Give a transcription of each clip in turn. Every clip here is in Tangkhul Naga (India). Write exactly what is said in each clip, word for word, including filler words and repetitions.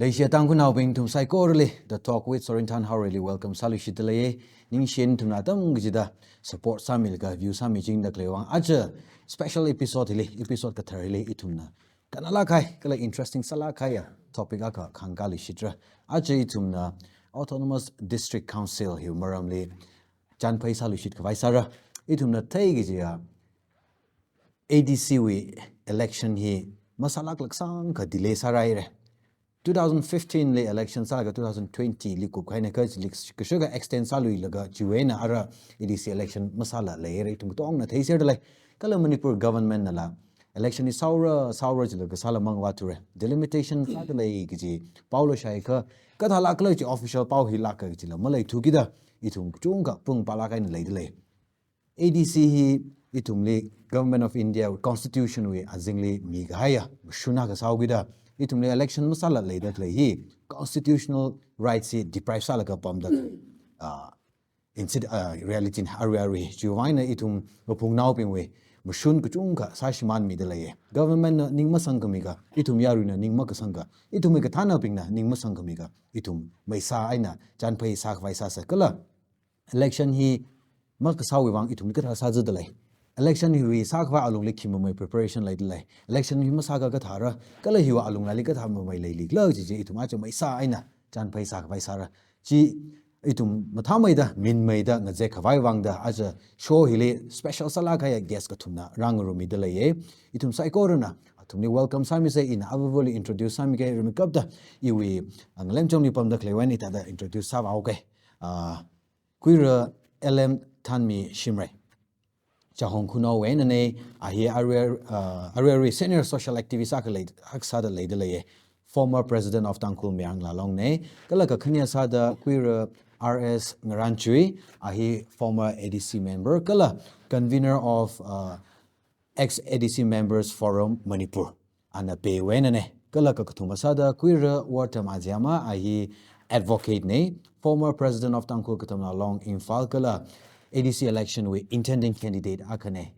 Leishiya Tangkhulnaobing nathum saikorali, The Talk with Sorinthan Haorali welcome sāluishitdalei. Ningshi nathumna atam kachida support sāmilaga view sāmichingda khalei vang. Aja special episode hili, episode kathar hili ithumna kannalāk kahai, kala interesting sālāk kahaiya topic akha khangkaluishitra. Aja ithumna Autonomous District Council hi maramli chānphai sāluishit khavai sāra. Ithumna theikajiya A D C wui election hi masālāklāk sangkha delay sāhaira. Two thousand fifteen li election sālaga two thousand twenty li kupkahaina, kha chili kashaka extend sāluilaga chiwui eina ara A D C election masālaleira, ithum katongna theiserda lei. Kala Manipur government nala election hi sāhaora, sāhaora jilaga sāla mangvāthure. Delimitation sādalei kaji paola shāhai kha, kathālākla chi official pao hilāka kajila maleithukida ithum kachungkha pung pālāk eina leidalei. A D C hi ithumli Government of India Constitution wui azingli mikahaiya mashun akha sāhaokida, ithumli election masālaleida khalei hi constitutional rights hi deprive sālaga pamda, ah, instead, ah, reality na arui arui. Chiwui vang eina ithum maphungnaobingwui mashun kachungkha sāshimānmidalei. Government na ning masangkhami kha, ithum yaruina ning makasang kha, ithumwui kathānabingna ning masangkhami kha, ithum maisa eina chānphai sākhavai sāsa kala election hi makasāwui vang ithumli kathā sāzadalei. Election hiwui sākhavai alungli khi mamei preparation leidalei. Election hi masākha kathāra, kala hiwui alungli kathā mamei leilikhala kaji chi ithum aja maisa eina chānphai sākhavai sāra. Chi ithum mathāmeida, minmeida ngazek khavai vangda aja show hili special sālāk kahaiya guest kathumna rāngarummidaleiya. Ithum saikorana athumli welcome sāmisa. Ina avavali introduce sāmikei, rimeikapta iwui, ah, ngalemchomli pamda khaleiwui eina ithāda introduce sāvāhaokei. Ah, Kuira L M Thanmi Shimray. Chahong khunaowui einana, a hi arui, ah, arui arui senior social activist akha lei, akha sāda leidalei. Former President of Tangkhul Mayar Hangla Long na. Kala kakhane sāda Kuira R S Ngaranchuy, a hi former A D C member, kala convener of, ah, ex A D C Members Forum Manipur, ana peiwui einana. Kala kakathuma sāda Kuira Wortam Aziama, a hi advocate na, former President of Tangkhul Katamnao Long Imphal kala A D C election wui intending candidate akhana.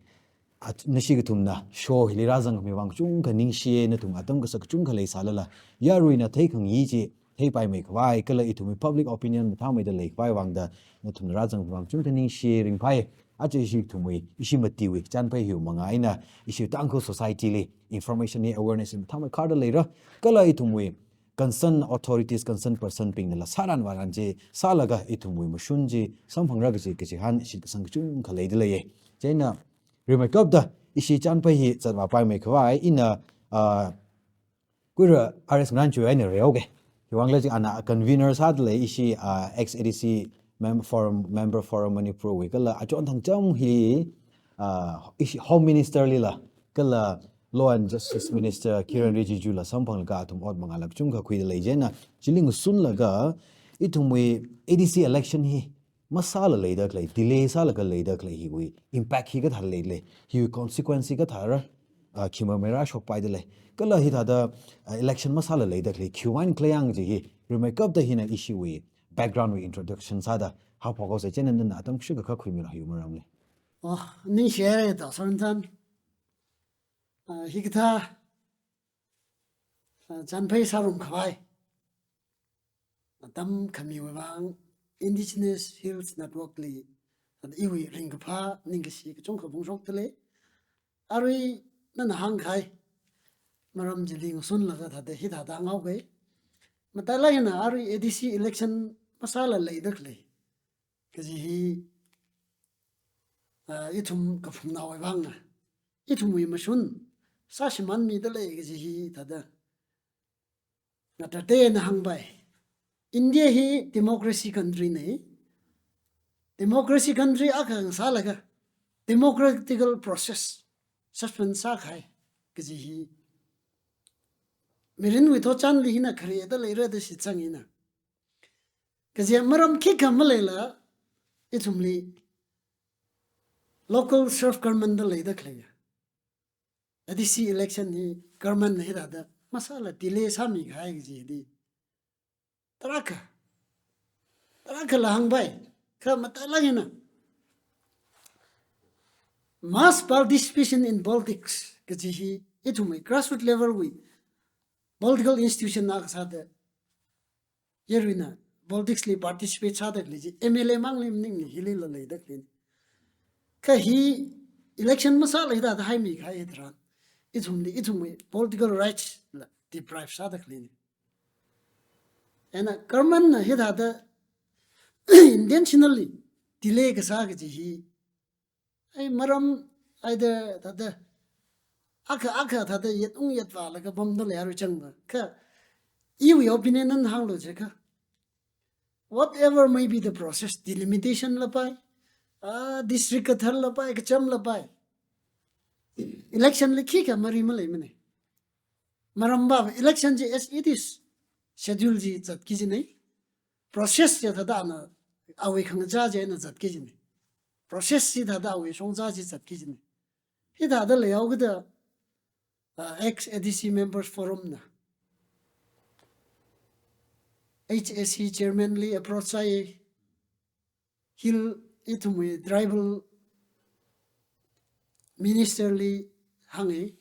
At-, nashi kathumna show hili rāzangkhami vang kachungkha ningshiya, nathum atam kasak kachungkha leisālala, yaruina theikhangayi chi theipaimei khavai, kala ithumwui public opinion mathāmeida leikhavai vangda nathumna rāzangkhami vang kachungkha ningshi ringphai. Aja ishi ithumwui, ishi matiwui chānphai hiwui manga eina, ishi Tangkhul society li information hi, awareness hi mathāmeikharda leira. Kala ithumwui concerned authorities, concerned person bingnala sāran vāran chi sālaga ithumwui mashun chi samphangra kaji, kachihān shitkasang kachungkha leidalei. Chieina rimeikapta ishi chānphai hi zatvāpaimei khavai ina, ah, Kuira R S Ngaranchuy eina reihaokei. Hiwui vangla chi ana convener sādalei ishi, ah, ex A D C mem-, forum, member Forum Manipur wui kala achon thangcham hi, ah, ishi Home Minister lila kala Law and Justice Minister Kiren Rijiju la samphanglaga athum ot mangala kachungkha khuidalei. Chieina chili ngasunlaga ithumwui A D C election hi masālaleida khalei, delay sālaga leida khalei hiwui impact hi kathā leilei, hiwui consequence hi kathāra, ah, khi mamei rāshokpaidalei. Kala hithāda, ah, election masālaleida khalei khiwui eina khala yang kaji hi rimeikapta hina ishiwui background wui introduction sāda haophok haosa. Chieina nana atam kashakakha khuimilu hiwui maramli. Oh, ningshiya da Sorinthan. Ah, hikathā, ah, chānphai sārum khavai atam khamiwui vang Indigenous Hills Network li, ah, iwui ringkaphā ningkashi kachungkha phongshokdalei. Arui nana hāngkahai maram chili ngasunlaga thāda hithāda hānghaokei. Matailāk eina arui A D C election masālaleida khalei kaji hi, ah, ithum kaphungnaowui vangna, ithumwui mashun sāshimānmidalei kaji hi thāda ngatatei eina hāngpai. India hi democracy country na. Democracy country akha ngasālaga democratical process suspend sākahai kaji hi mirinwui thotchanli hina kharida leira da shitsang ina. Kajiya maram khikha maleila ithumli local self government da leida khalei ya. A D C election hi government na hithāda masāla delay sāmikahai kaji hi tarākha, tarākhala hāngpai. Kha matailāk eina mass participation in politics kaji hi ithumwui grassroots level wui political institution akha sāda yaruina politics li participate sāda khalei chi M L A mangli maningne, hilila leida khaleine. Kha hi election masāla hithāda haimi kahai hitharan, ithumli, ithumwui political rights la deprive sāda khaleine. Eina government na hithāda intentionally delay kasā kaji hi, ai, maram, ai, da, da, da, akha, akha thāda yet ung yet vālaga pamda leihaira changva. Kha iwui opinion na hānglu jiakha, whatever may be the process, delimitation lapai, ah, district kathar lapai, kacham lapai, election li khikha mari maleimane. Maramva election chi as it is, schedule chi zatki kajine. Process chi thāda ana awui khangachā chi eina zatki kajine. Process chi thāda awui shongzā chi zatki kajine. Hithāda leihaokida, ah, ex A D C members forum na H A C chairman li approach sāi, hili ithumwui tribal minister li hāngi,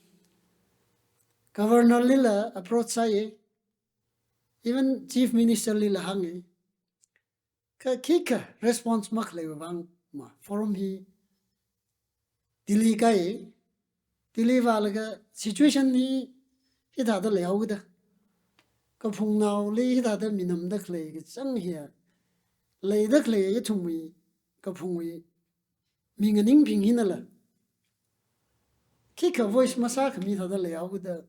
governor lila approach sāi, even chief minister lila hāngi. Kha khikha response makhaleiwui vang ma forum hi Delhi kāi, Delhi vālaga situation hi hithāda leihaokida, kaphungnaoli hithāda minamda khalei kachang hiya, leida khalei ithumwui kaphungwui minganingping hinala, khikha voice masākhami thāda leihaokida,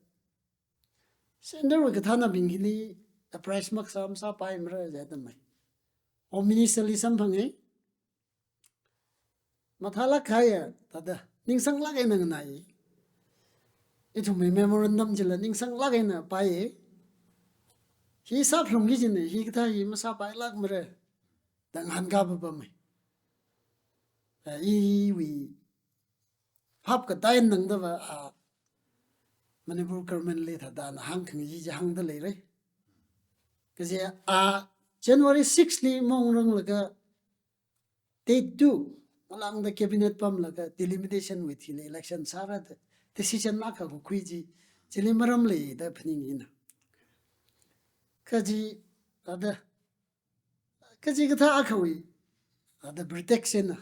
center wui kathānabing hili apprise makasā masāpaimara jiya da mai. Home Minister li samphanga, mathālāk kahaiya thāda ningsanglāk eina nganai. Ithumwui memorandum chila ningsanglāk eina paiya. Hi sāphalungki kajine, hikathā hi masāpailākmara da ngahānkā papamai. Ah, iwui phap katā eina tangdava, ah, Manipur government li thāda ana hāngkhangai chi hāngda leira. Kaje, ah, January six li maungranglaga date two malangda cabinet pamlaga delimitation wui thili election sāra da decision akha kakhui chi, chili maram leida phaning ina. Kaji, thāda, kachikathā akhawui, ah, thāda pretext eina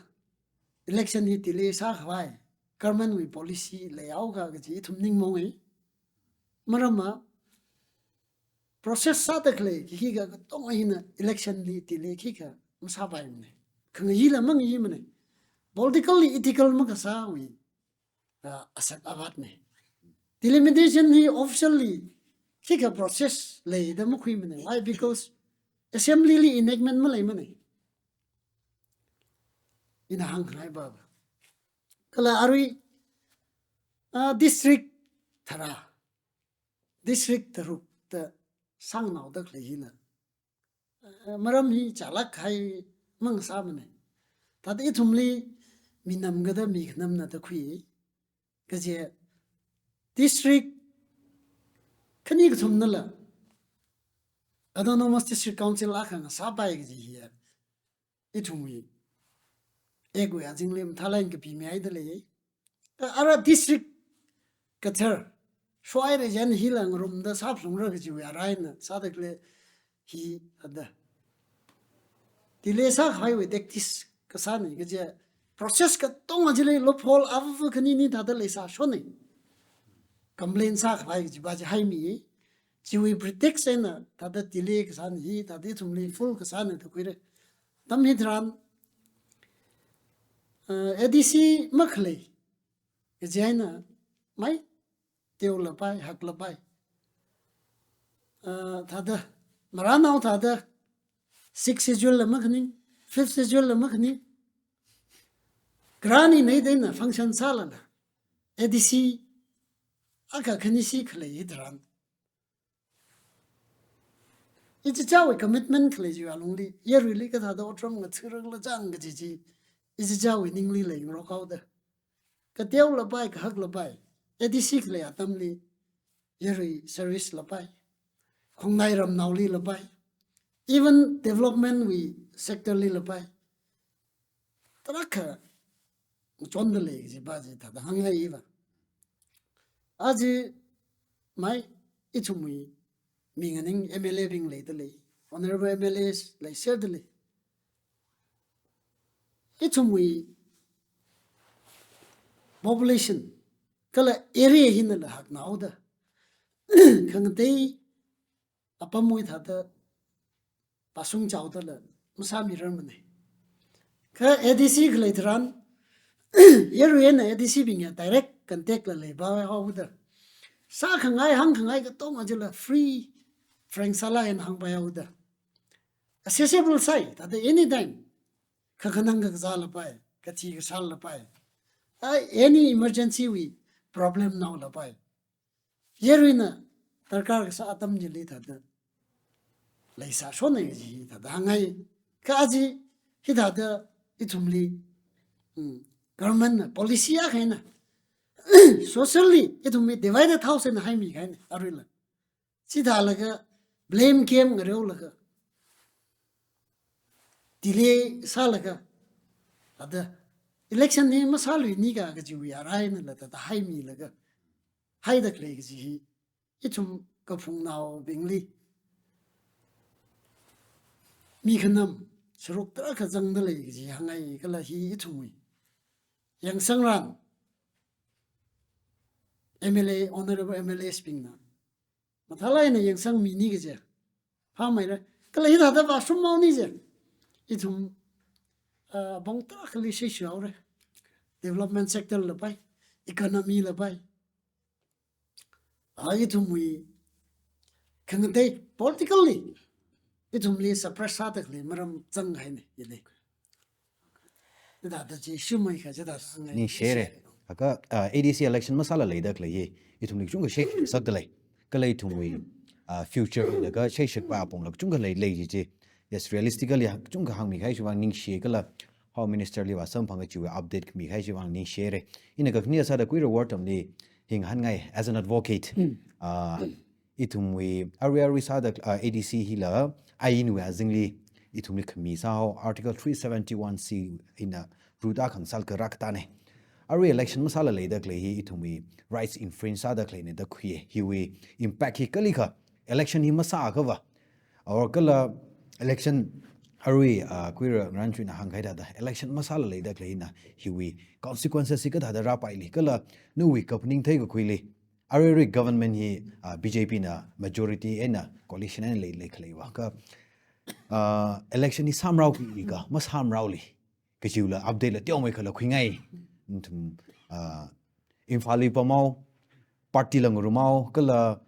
election hi delay sākhavai government wui policy leihaoka kaji ithum ningmaonga. Maramva process sāda khalei khikha katonga hina election li delay khikha masāpaimane. Khangayila mangayimane. Politically ethical makasāwui, ah, asak avatne. Delimitation hi officially khikha process leida makhuimane. Why? Because assembly li enactment maleimane. Ina hāngkhangai pava. Kala arui, ah, district tharā, district tharuk da sāngnaoda khalei hila, eh, maram hi chālāk kahai mangasāmane. Thāda ithumli minam kada mikhanamna da khui. Kaje district khani kathumnala Autonomous District Council akha ngasāpai kaji hiya ithumwui Act wui azingli mathālāk eina kapimihaida lei. Ara district kathar shoira jen hila ngarumda sāphalungra kajiwui ara eina sāda khalei hi thāda delay sākhavaiwui tactics kasāne kaje, process katonga chili loophole ava khanini thāda leisāshone. Complain sākhavai kajiva chi haimi. Chiwui pretext eina thāda delay kasāne hi, thāda ithumli fool kasāne da khuira. Atam hitharan, eh, A D C makhalei kaji eina mai, teolapai, haklapai. Ah, thāda, maranao thāda, Sixth Schedule la makhaning, Fifth Schedule la makhaning. Grant hi neida eina function sālala, A D C akha khani si khalei hitharan, ichichāwui commitment khalei chiwui alungli, yaruili kathāda otram ngathārakhala chang kaji chi, ichichāwui ningli leingarok haoda. Kateolapai, kahaklapai, A D C khalei atamli, yarui service lapai, khongnai ramnaoli lapai, even development wui sector li lapai, tarākha ngachonda lei kajiva chi thāda hāngngai iva. Aja mai ithumwui minganing M L A bing leida lei. honorable M L As leiser dalei. Ithumwui population kala area hinala haknaoda khangatei apamwui thāda pāshung chaodala masāmirarmana. Kha A D C khalei tharan, yaruina A D C bingna direct contact la leipaihaoda, sākhangai hāngkhangai katonga chila free frank sālaga eina hāngpaihaoda, accessible sai, thāda anytime, kakhanang kakazā lapai, kathi kasāla lapai, ai any emergency wui problem nao lapai, yaruina darkar kasā atam chili thāda leisāshonna kaji thāda hāngngai. Kha aja hithāda ithumli, mm, government na policy akha eina socially ithumli divided house eina haimihaina aruila. Chithālaga blame game ngareolaga, delay sālaga, thāda election hi masāluinika kajiwui arainala thāda haimilaga, haida khalei kaji hi ithum kaphungnaobingli mi khanam sharuk tarākha zangdalei kaji hāngngai. Kala hi ithumwui yangsangran M L A, honorable M L As bingna mathālāk eina yangsangmini kaje phāmeira. Kala hithāda vāshunghaoni je. Ithum, ah, apong tarākhali sheshihaora. Development sector lapai, economy lapai, a ithumwui khangatei politically ithumli suppress sāda khalei maram zanghaina, ili. Hithāda chi shumai kha chithāda hāngngai. Ningshire. Kha, ah, A D C election masāla leida khalei hi ithumli kachungkha sheshisak dalei. Kala ithumwui, ah, future laga sheshikpa apongla kachungkha leilei chi chi. Yes, realistically, kachungkha hāngmikahai chiwui vang ningshi kala Home Minister liva samphang kajiwui update mikahai chiwui vang ningshire. Ina kakhane sāda kuira war atamli hi ngahānngai as an advocate. Ah, ithumwui arui arui sāda, ah, A D C hila ainwui azingli ithumli khami sāhao Article three seventy-one C eina root akha ngasālaga rākatane. Arui election masāla leida khalei hi ithumwui rights infringe sāda khaleina da khuiye. Hiwui impact hi kalikha election hi masāakhava, or kala election arui, ah, kuira ngaranchuina hāngkahai thāda election masāla leida khaleina hiwui consequences hi kathāda rāpaili, kala nawui kaphaning theikakhuili. Arui arui government hi, ah, B J P na majority eina coalition eina leilei khaleiva kha, ah, election hi sāmaraokhuika masāmaraoli kajiwula update la teomeikhala khuingai. Ithum, ah, Imphalli pamhao, party la ngarumhao, kala, ah,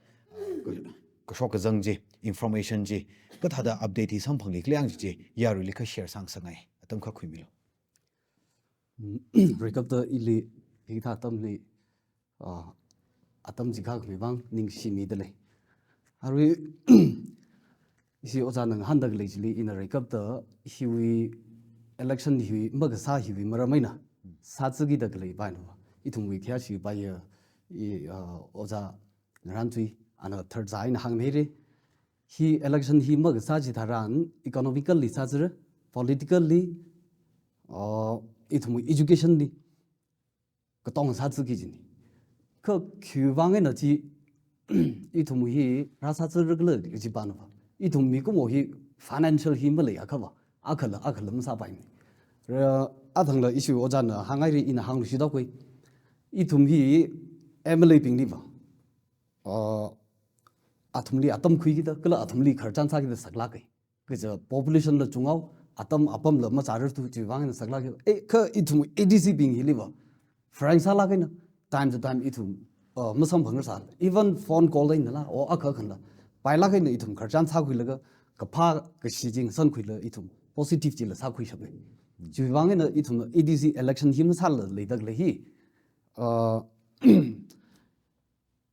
kashok kazang chi, information chi kathāda update hi samphangli khalei chi chi yaruili kha share sāngasakngai. Atam kha khuimilu. Rikapta ili hithā atamli, ah, atam chi khami vang ningshimidalei. Arui ishi ojāna ngahānda khalei chili ina rikapta hiwui election hiwui makasā hiwui maram eina sāzakida khalei paina. Ithumwui khayāshi paiya i, ah, ojā Ngaranchuina third zā eina hāngmeire. Hi election hi makasā chitharan economically sāzara, politically, ah, ithumwui education li katonga sāzaki kajina. Kha khiwui vang eina chi ithum hi rāsāzakhala kaji pana va, ithum mikumo hi financial hi maleiakhava, akhala, akhala masāpaimana. Ra, athangla ishi ojāna hānghaira ina hāngluishida khui. Ithum hi M L A bingli va, ah, athumli atam khuikida, kala athumli khararchan sākida saklāka. Kaja population la chunghao, atam apamla machārarthu chiwui vang eina saklāka. Eh, kha ithum A D C bing hili va frank sālāk eina, time to time ithum, uh, masamphangrasāla. Even phone call einala, o akha khanla, pailāk eina ithum khararchan sākhuilaga, kaphā kashi chi ngasankhuila ithum positive chila sākhuishapna. Chiwui vang eina ithum A D C election hi masāla leida khalei hi, uh,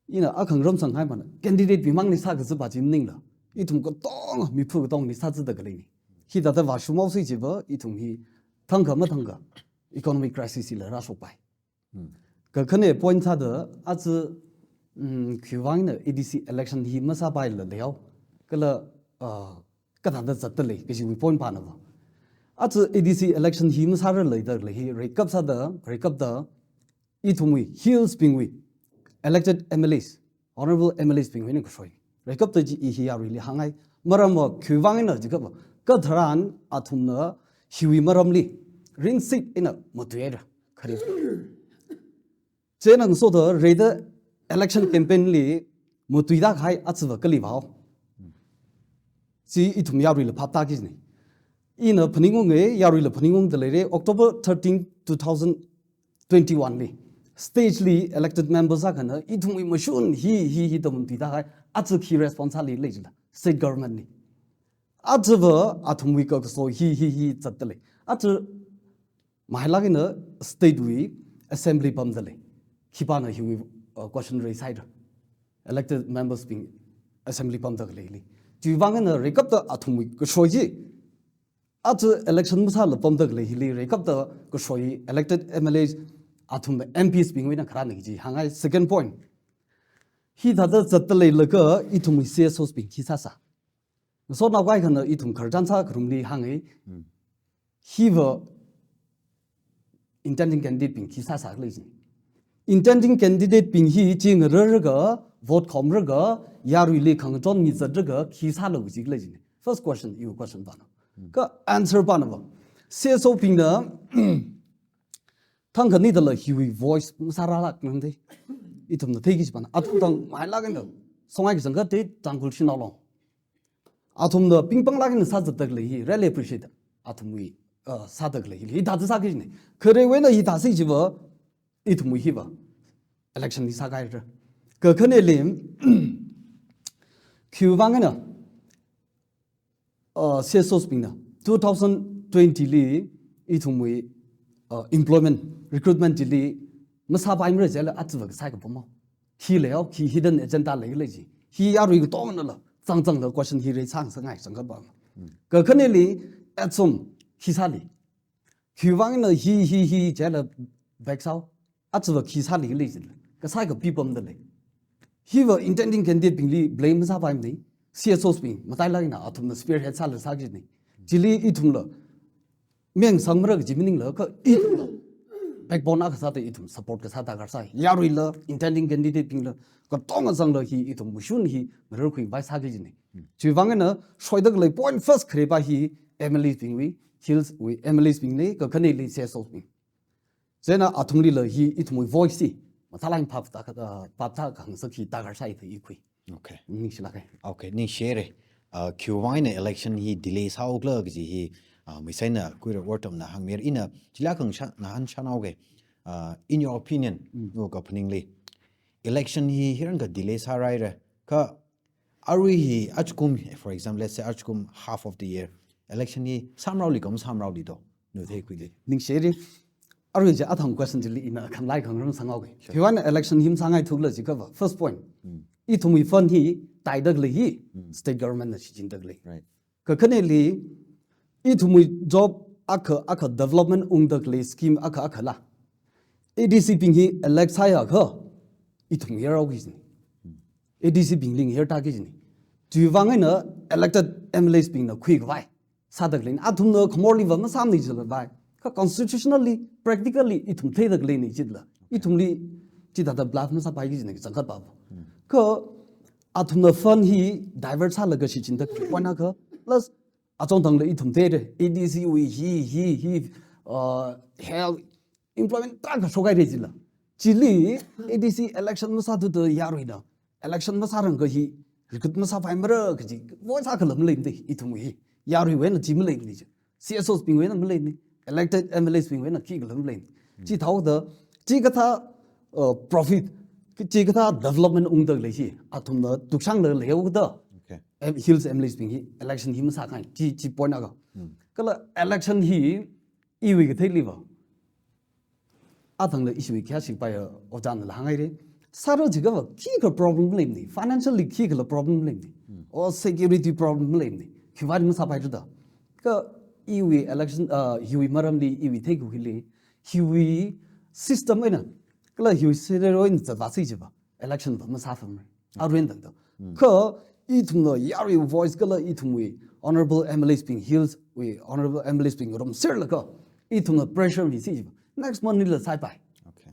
ina akha ngarumsanghaimana, candidate bing mangli sākazippa chi maningla, ithum katonga, miphu katongli sāzada khaleina. Hithāda vāshunghaosi chiva, ithum hi thangkha mathangkha economic crisis hila rāshokpai. Hmm. Kakhane point sāda, aja, mm, khiwui vang eina A D C election hi masāpaila leihao, kala, ah, kathāda zatdalei kajiwui point pana va. Aja A D C election hi masārarlei dalei hi rikap sāda, rikapta, ithumwui, hills bingwui elected M L As, honorable M L As bingwui eina kashoi. Reikapta chi i hi yaruili hāngai. Maramva khiwuivang eina jiakha, katharan athumna hiwui maramli ringsit eina matuihaira. Khare. Chieina ngasoda reida election campaign li matuida kahai athumva kali vāhao. Chi ithum yaruila phaptāki kajina. Ina phaningunga, yaruila phaningungda leira, October thirteen, two thousand twenty-one li stage li elected members akhana ithumwui mashun hi, hi, hi da matuida kahai athum khi response sāli lei jila, state government li. Athumva athumwui kakaso hi, hi, hi zatda lei. Athum mahailāk eina state wui assembly pamda lei. Khipāna hiwui, uh, question raise sāhaira. Elected members bing assembly pamda khaleili. Chiwuivang eina reikapta athumwui kashoi chi. Athum election masāla pamda khalei hili reikapta kashoi elected M L As athum M Ps bingwui eina kharāna kaji hāngai. Second point. Hithāda zatda leilaga ithumwui C S Os bing khi sāsā. Ngasotnao kaikhana ithum khararchan sākharumli hāngai. Hmm. Hiva intending candidate bing khi sāsā khala jina. Intending candidate bing hi chi ngararlaga, vote khomlaga, yaruili khangachon mizatraga khi sālu kaji khala jina. First question, iwui question pana. Hmm. Kha answer panava, C S O bingna thangkha nidala hiwui voice masārālākmana da ithumna theiki kaji pana. Athum thang mahailāk eina songai kachangkhat te Tangkhul Shanao Long. Athumna pingpanglāk eina sāzatda khalei hi really appreciate. Athumwui, uh, sāda khalei hi hithāda sāki kajina. Kharewui eina hithā sāki kajiva ithumwui hiva election li sākahaira. Kakhaneli, khiwuivang eina, uh, C S Os bingna two thousand twenty li ithumwui, uh, employment, recruitment chili masāpaimara jila athumva kasai kapam hao. Khi leihao, khi hidden agenda leilei chi. Hi yarui katongnala zangzangla question hi raise sāngasakngai changkhat pa. Hmm. Kakhaneli, athum khi sāli. Khiwuivang eina hi, hi, hi jila back sāhao. Athumva khi sāli khala jila kasai kapi pamda lei. Hiva intending candidate bingli blame masāpaimana. C S Os bing matailāk eina athumna spearhead sāla sāki kajina. Chili ithumla meng sangmara kaji maningla kha ithumla backbone akha sāda ithum support kasā darkar sai. Yaruila, intending candidate bingla, katonga zangla hi ithum mashun hi ngararkhuivai sāki kajina. Hmm. Chiwuivang eina shoida khalei point first kharepā hi M L As bingwui, Hills wui M L As bingna, kakhaneli C S Os bing. Chieina athumlila hi ithumwui voice chi mathālāk eina phaptā, uh, phaptā khangasak hi darkar sai da i khui. Okay. Ningshilāka. Okay, ningshihaira. Uh, khiwuivang eina election hi delay sāhaokhala kaji hi, uh, Miss Saina Kuira Wortamna hāngmira, ina chila khangsha-, ngahānshanhaoga. Uh, in your opinion, mm, nawui kaphaningli, election hi hiyākha delay sāhaira, kha arui hi ajakum, for example, let's say ajakum half of the year, election hi sāmaraoli kha masāmaraoli do, nawui theikhuili? Ningshihaira. Arui chi athang question chili ina khanglai khangarum sanghaoga. Sure. Khiwuivang eina election hi masāngaithukhala jiakhava, first point. Hmm. Ithumwui fund hi taida khalei hi, hmm, state government na shichinda khalei. Right. Kakhaneli, ithumwui job akha, akha development ungda khalei scheme akha, akhala A D C bing hi elect sāhaiakha, ithum ngayarhaoki kajina. A D C bingli ngayartāki kajina. Chiwuivang eina elected M L As bingna khuikhavai sāda khaleina. Athumna khamorliva masāmana jila vai. Kha constitutionally, practically, ithum theida khaleina jila. Ithumli chithāda bluff masāpaiki kajina kachangkhat pava. Hmm. Kha athumna fund hi divert sālaga shichinda khalei point akha, plus achon thangla ithum theira, A D C wui hi, hi, hi, uh, health, employment tarākha shokhaira jila. Chili A D C election masāthuda yaruina election masārangakha hi recruit masāpaimara kaji voice akhala maleimana ithumwui hi. Yaruiwui eina chi maleimana chi. C S Os bingwui eina maleimana. Elected M L As bingwui eina khikhala maleimana. Hmm. Chithāhaoda, chikathā, uh, profit, chikathā development ungda khalei hi athumna tukshanglaga leihaokida. Okay. Em, Hills M L As bing hi election hi masākahai, chi, chi point akha. Hmm. Kala election hi iwui katheiliva, athangla ishiwui khayā shikpai, uh, ojānala hānghaira. Sāra jiakhava khikha problem maleimana, financially khikhala problem maleimana. Hmm. Or security problem maleimana. Khiwuivang masāpaira da. Kha iwui election, uh, hiwui maramli iwui theikakhuili, hiwui system eina, kala hiwui scenario eina zatvāsi jiva election va masāpamra. Arui eina tangda. Hmm. Kha ithumna yaruiwui voice kala ithumwui honorable M L As bing, Hills wui honorable M L As bing rumserlaga ithumna pressure misi jiva next month lila sāpai. Okay.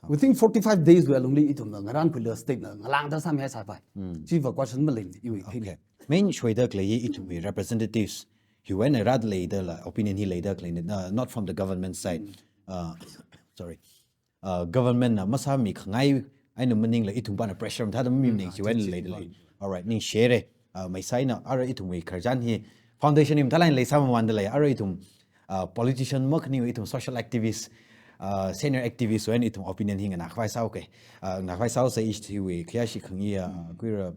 Within forty-five days wui alungli ithumna ngarānkhuilaga state na ngalāngda sāmihai sāpai. Chiva question malei iwui thing. Okay. Main shoida khalei hi ithumwui representatives hiwui eina rāda leida la opinion hi leida khalei na, not from the government side. Uh, sorry. Uh, government na masāmikhangai eina maningla ithum pana pressure mathāda mamimaning chiwui eina leida lei. Alright, ningshire. Uh, maisai na ara ithumwui khararchan hi foundation hi mathālāk eina leisāmamānda lei. Ara ithum, uh, politician makhaniwui ithum social activist, uh, senior activist wui eina ithum opinion hi nganākhavai sāuke. Uh, nganākhavai sāusa ishi wui khayāshi khangi, uh, kuira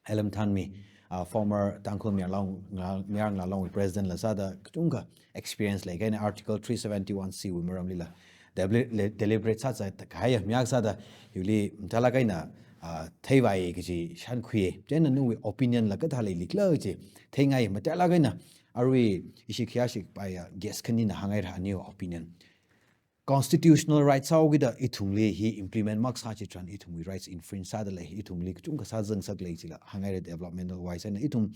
L M Thanmi, uh, former Tangkhul Mayar Ngalāng, Ngalāng, Mayar Ngalāngwui president la sāda kachungkha experience lei kahaina Article three seventy-one C wui maramlila debli-, le-, deliberate sāsa kahaiya mayar sāda hiwuili mathālāk eina, uh, theivai kaji shānkhuiye. Chieina nawui opinion la kathā leilikhala kaji theingai mathālāk eina arui ishi khayāshi paiya guest khanina hāngngaira aniwui opinion. Constitutional rights sāhaokida ithumli hi implement makasā chitharan ithumwui rights infringe sāda lei, ithumli kachungkha sāzangsak lei chila hāngngaira developmental wise eina ithum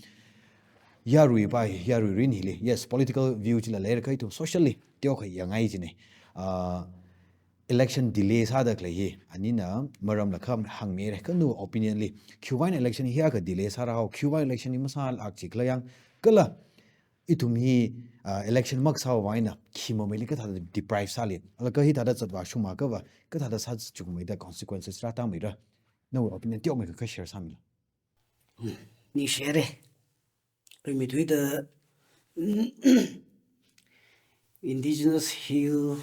yarui pai, yarui rin hili. Yes, political view chila leilakha ithum socially teokha yangngai jine. Uh, election delay sāda khalei hi, anina maramla kha hāngmire, kha nawui opinion li, khiwui eina election hi akha delay sārāhao, khiwui eina election hi masālāk jikhala yang, kala ithum hi, ah, election makasāwui vang eina khi mameili kathāda deprive sāli. Laga hithāda zatvā shumākhava kathāda sāchukmeida consequences rātangmeira. Nawui opinion teomeikha share sāmilo. Ningshire. Rimeithuida Indigenous Hill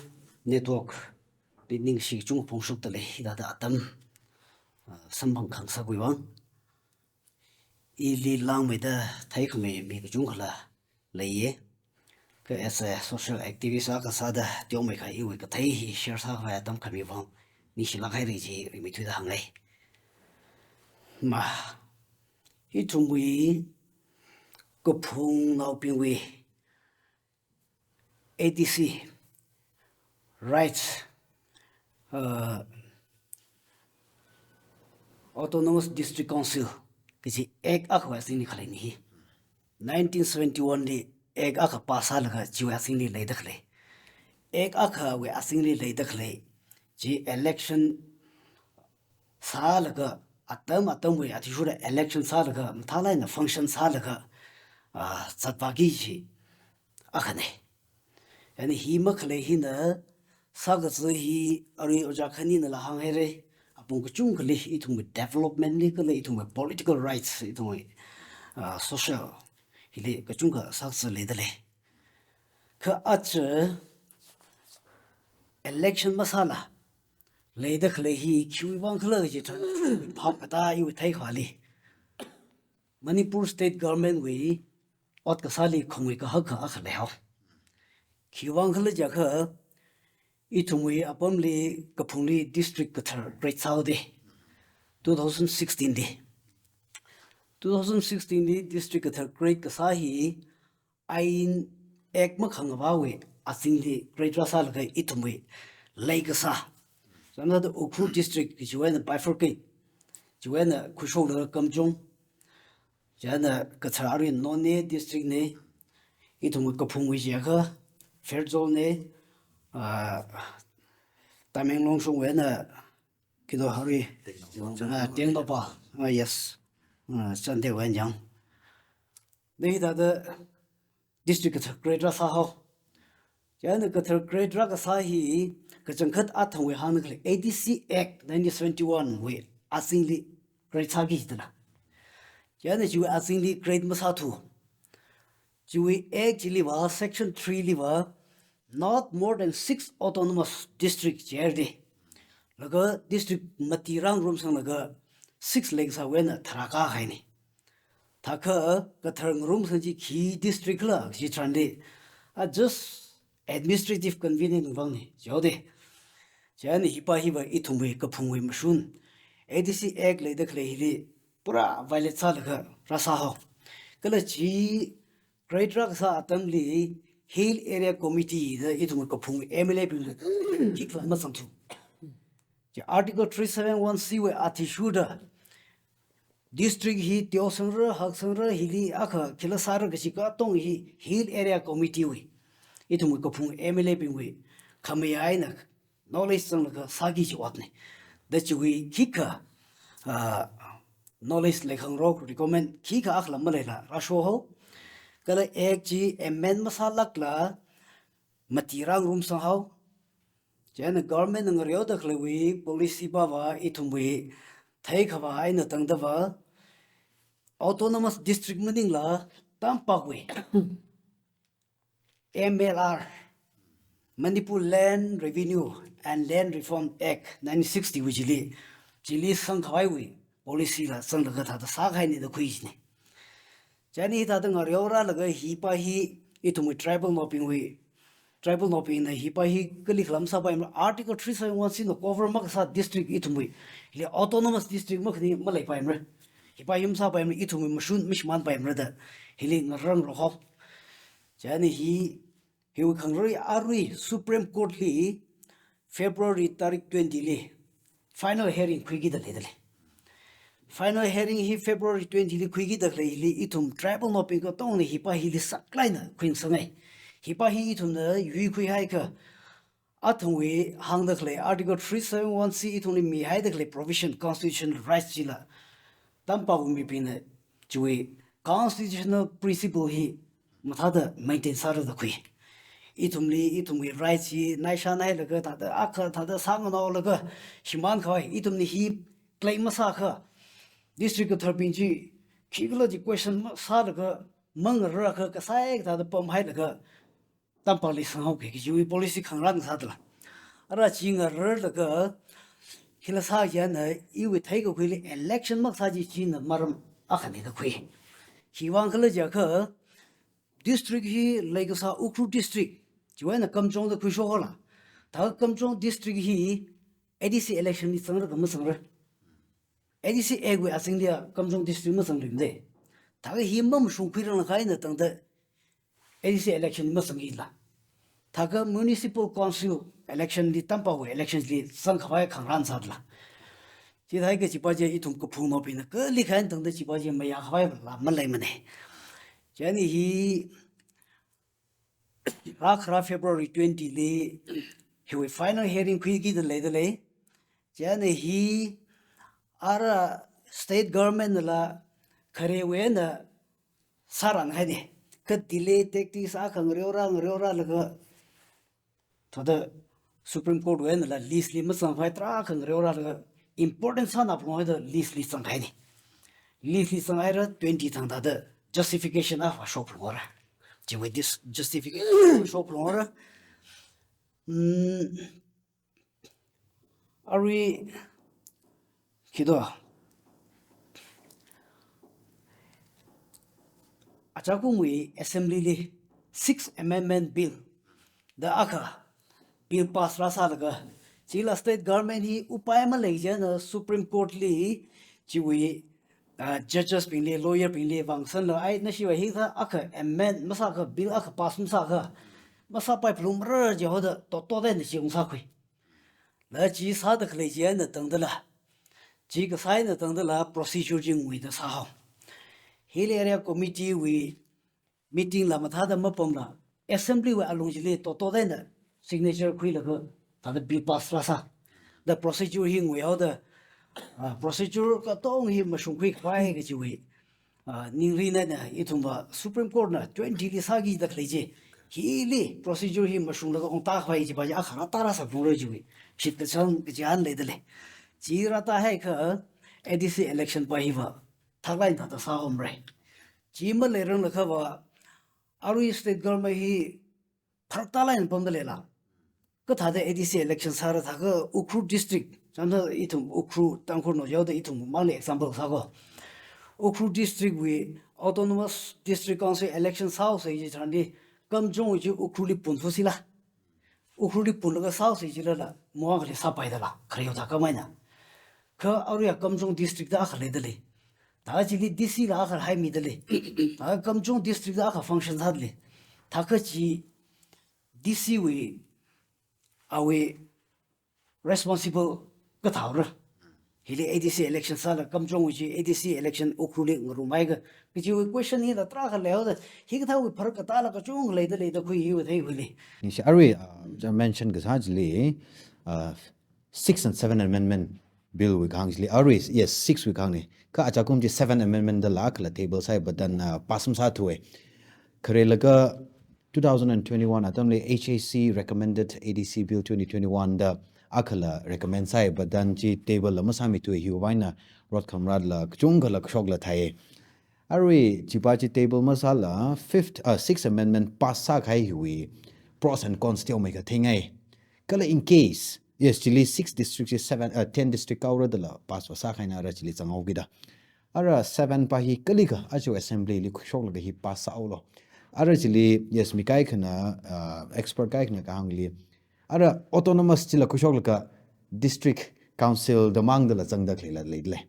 Network li ningshi kachungkha phongshokda lei, hithāda atam, ah, samphang khangasakwui vang. Ili langmeida theikhamei mi kachungkhala leiye. Kha as a social activist akha sāda teomeikha iwui kathei hi share sākhavai atam khami vang ningshilāk haira chi rimeithuida hāngngai. Ma, ithumwui kaphungnaobingwui A D C, rights, uh, Autonomous District Council kaji Act akhawui azingli khaleina hi. Nineteen seventy-one li Act akha pass sālaga chiwui azingli leida khalei. Act akhawui azingli leida khalei chi election sālaga, atam atamwui athishurda election sālaga, mathālāk eina function sālaga, ah, zatvāki chi akhane. Chieina hi makhalei hina sākaza hi arui ojā khaninala hānghaire, apong kachungkhali ithumwui development li kala ithumwui political rights, ithumwui, ah, social hili kachungkha sākaza leida lei. Kha aja election masāla leida khalei hi khiwui vang khala chitharan phap katā iwui theikhali Manipur State Government wui ot kasāli khongwui kahak akha leihao. Khiwui vang khala jiakha ithumwui apamli kaphungli district kathar create sāhaoda. Two thousand sixteen li. Two thousand sixteen li district kathar create kasā hi ain Act makhangavāwui azingli create rāsālaga ithumwui leikasā. Samna da Ukhrul district kajiwui eina bifurcate. Chiwui eina khuishoklaga Kamjong. Chieina kathar arui Noney district ne, ithumwui kaphungwui jiakha Pherzawl ne, ah, Tamenglong shongwui eina kino arui, ah, Tengnoupal, ah, yes, ah, Chandel wui eina yang. Da hithāda district kathar create rāsāhao. Chieina kathar create rākasā hi kachangkhat athangwui hāngda khalei A D C Act nineteen seventy-one wui azingli create sāki dala. Chieina chiwui azingli create masāthu. Chiwui Act chiliva, section three liva, not more than six autonomous district jihaida. Laga district mati rāngarumsanglaga six leikasāwui eina tharā kahaina. Thākha kathar ngarumsang chi khi district la chitharanli, ah, just administrative convenience vangna jihaoda. Chieina hipa hiva ithumwui kaphungwui mashun. A D C Act leida khalei hili pura violate sālaga rāsāhao. Kala chi create rākasā atamli Hill Area Committee da ithumwui kaphungwui M L A bingli khikhala mazangthu. Chi Article three seven one C wui athishurda district hi teosangra, haksangra, hili akha khila sāra kaji katong hi Hill Area Committee wui, ithumwui kaphung M L A bingwui khamayā eina knowledge zanglaga sāki kaji otna. Da chiwui khikha, ah, knowledge leikhangarok recommend khikha akha lam maleila rāshohao. Kala Act chi amend masālākla mati rāngarumsanghao. Chieina government na ngareoda khaleiwui policy pava ithumwui theikhavai eina tangdava autonomous district maningla tampakwui M L R, Manipur Land Revenue and Land Reform Act nineteen sixty wui chili, chili sangkhavaiwui policy la zanglaga thāda sākahaina da khui kajina. Chieina hithāda ngareorālaga hi pa hi ithumwui tribal naobingwui, tribal naobingna hi pa hi kali khala masāpaimara, Article three seven one C na cover makasā district ithumwui, hili autonomous district makhani maleipaimara. Hi pa hi masāpaimara, ithumwui mashun mashimānpaimara da hili ngarāngarokhao. Chieina hi, hiwui khangarui arui Supreme Court li February tarik twenty li final hearing khuikida leidalei. Final hearing hi February twenty li khuikida leili ithum tribal naobing katongna hi pa hili saklāk eina khuisanghai. Hi pa hi ithumna yuikhuihaikha, athumwui hāngda khalei Article three seven one C ithumli mihaida khalei provision, constitutional rights chila tampakmibingna chiwui constitutional principle hi mathāda maintain sāra da khui. Ithumli, ithumwui rights hi naishanhailaga thāda akha thāda sānganaolaga shimānkhavai, ithumna hi claim masākha, district katharbing chi khikhala chi question masālaga mangarākha kasai thāda pamhailaga tampakli sanghaoki kajiwui policy khangarān sādala. Ara chi ngararlaga hila sākajina iwui theikakhuili election makasā chi china maram akhana da khui. Khiwuivang khala jiakha district hi leikasā Ukhrul district, chiwui eina Kamjong da khuishokhaola. Thākha Kamjong district hi A D C election li zangra kha mazangra. A D C Act wui azingli Kamjong district mazangluimada. Thākha hi mamashungkhuiranglakha eina tangda A D C election mazangila. Thākha municipal council election li tampakva election li zangkhavai khangarān sādala. Chithākha chi pa chi ithum kaphungnaobingna kali khan tangda chi pa chi mayākhavai la maleimana. Chieina hi rākhara February twenty li hiwui final hearing khuikida leidalei. Chieina hi ara state government nala kharewui eina sāranhaida. Kha delay tactics akha ngareorā ngareorālaga thāda Supreme Court wui einala list li mazangkhavai tarākha ngareorālaga important sānao phalunghaida list li zanghaina. List li zanghaira twenty thang thāda justification akha shok phalungra. Chiwui dis-, justification shok phalungra. Hmm. Arui khi do. Achakumwui assembly li Sixth Amendment Bill da akha bill pass rāsālaga, chila state government hi upai maleijina Supreme Court li chiwui, ah, judges bingli, lawyer bingli vāngasanlaga, ai, nashiva hithā akha amend masākha, bill akha pass masākha, masāpai phalungmara jihaoda totoda eina chi ungsākhui. La chi sāda khalei chi eina tangdala, chi kasā eina tangdala procedure chi nguida sāhao. Hill Area Committee wui meeting la mathāda mapamla, assembly wui alung chili totoda eina signature khuilaga thāda bill pass rāsā. Da procedure hi nguihaoda, ah, procedure katong hi mashungkhuikhavai kajiwui, ah, ningrin eina ithumva Supreme Court na twenty li sākida khalei chi, hili procedure hi mashunglaga ungtākhavai chi pa chi akha rātā rāsā phalungra chiwui shitkachāng kachihān leidalei. Chi rātāhaikha A D C election pa hiva thaklāk eina thāda sāhaomara. Chi maleiranglakhava arui state government hi pharaktālāk eina pamdaleila. Kathāda A D C election sāra thākha Ukhrul district, chānda ithum Ukhrul Tangkhulnao jihaoda ithum mangli example sāko. Ukhrul district wui Autonomous District Council election sāhaosa chi tharanli Kamjong chi Ukhrulli punthusila. Ukhrulli punlaga sāhaosa jilala, mawang khali sāpaidala, khareo thākhamei eina. Kha aruiya Kamjong district da akha leidalei. Thākha chili D C la akha haimidalei. Thākha Kamjong district da akha function sādalei. Thākha chi D C wui, awui responsible kathāra. Hili A D C election sāla Kamjong wui chi A D C election Ukhrulli ngarumhaiakha, kajiwui question hila tarākha leihaoda, hikathāwui pharakatāla kachungkha leidalei da khui hiwui theikhuili. Nishi arui, ah, ja mention kasā chili, uh, six and seven amendment bill wui kahāng chili, arui, yes, six wui kahāngna. Kha achakum chi seven amendment dala kala table sāi, but then, uh, pass masāthuwa. Kharelaga two thousand and twenty-one atamli H A C recommended A D C bill twenty twenty-one da akhala recommend sāi, but then chi table la masāmithuwa, hiwui vāngna rot khamratla kachungkhala kashokla thāi. Arui chipa chi table masāla fifth, uh, sixth amendment pass sākahai hiwui pros and cons teomeikha theingai. Kala in case, yes, chili six district chi seven, uh, ten district kaora dala pass va sākahaina, ara chili zanghaokida. Ara seven pa hi kalikha aja assembly li khuishoklaga hi pass sāhaolu. Ara chili, yes, mi kaikhana, uh, expert kaikhana kahāngli, ara autonomous chila khuishoklaga district council da mangdala zangda khaleila leidalei.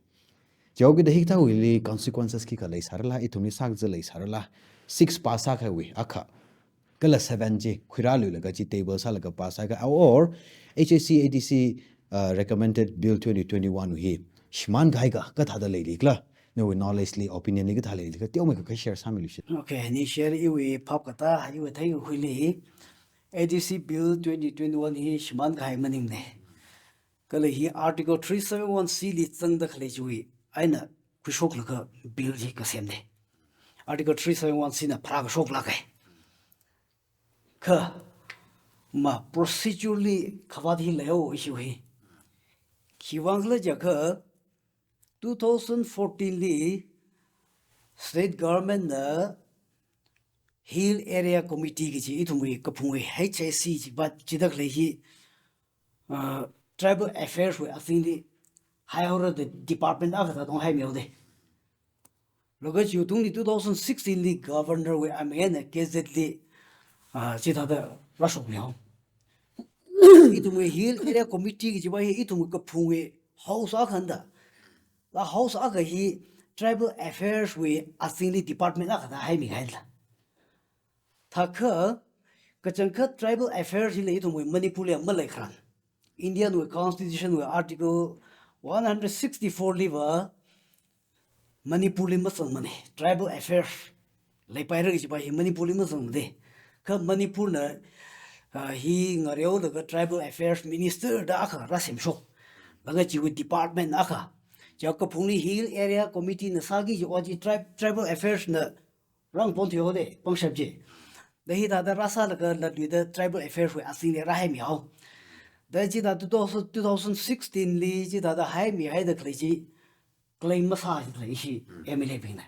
Chihaokida hikathāwuili consequences khikha leisārala, ithumli sākazā leisārala, six pass sākahaiwui akha, kala seven chi khuirāluilaga chi table sālaga pass sākahai, or H A C A D C, uh, recommended bill twenty twenty-one hi shimānkahai kathāda leilikhala, nawui knowledge li, opinion li kathā leilikhala, teomeikha share sāmilu shi. Okay, ni share iwui phap kathā, iwui theikakhuili, A D C bill twenty twenty-one hi shimānkahai maningmana. Kala hi Article three seven one C li zangda khalei chiwui eina khuishoklaga bill hi kasemna. Article three seven one C na pharākashoklaga. Kha ma procedure li khavāt hi leihaowa issue hi. Khiwuivāng khala jiakha two thousand fourteen li state government na Hill Area Committee kaji ithumwui kaphungwui H A C chipa chida khalei hi, uh, Tribal Affairs wui azingli haihaora da department akha thāda haimeida. Laga chiwui tungli two thousand sixteen li Governor wui amena gazette li, ah, chithāda rāshokmihaowa. Ithumwui Hill Area Committee kajipa hi ithumwui kaphungwui house akhana da. La house akha hi Tribal Affairs wui azingli department akha thāda haimihaida. Thākha, kachangkhat Tribal Affairs hila ithumwui Manipur li maleikharan. Indian wui Constitution wui Article one hundred sixty-four liva Manipur li mazangmana, Tribal Affairs leipaira kajipa hi Manipur li mazangmana. Kha Manipur na, ah, hi ngareolaga Tribal Affairs Minister da akha rāsemshok. Laga chiwui department akha. Chiwui kaphungli Hill Area Committee na sāki kaji ot chi Trib-, Tribal Affairs na rāngapon thuihaoda, pangshap chi. Da hithāda rāsālaga latluida Tribal Affairs wui azingli rāhaimihao. Da chithāda two thousand, two thousand sixteen li chithāda haimihaida khalei chi claim masāsālei ishi M L A bingna.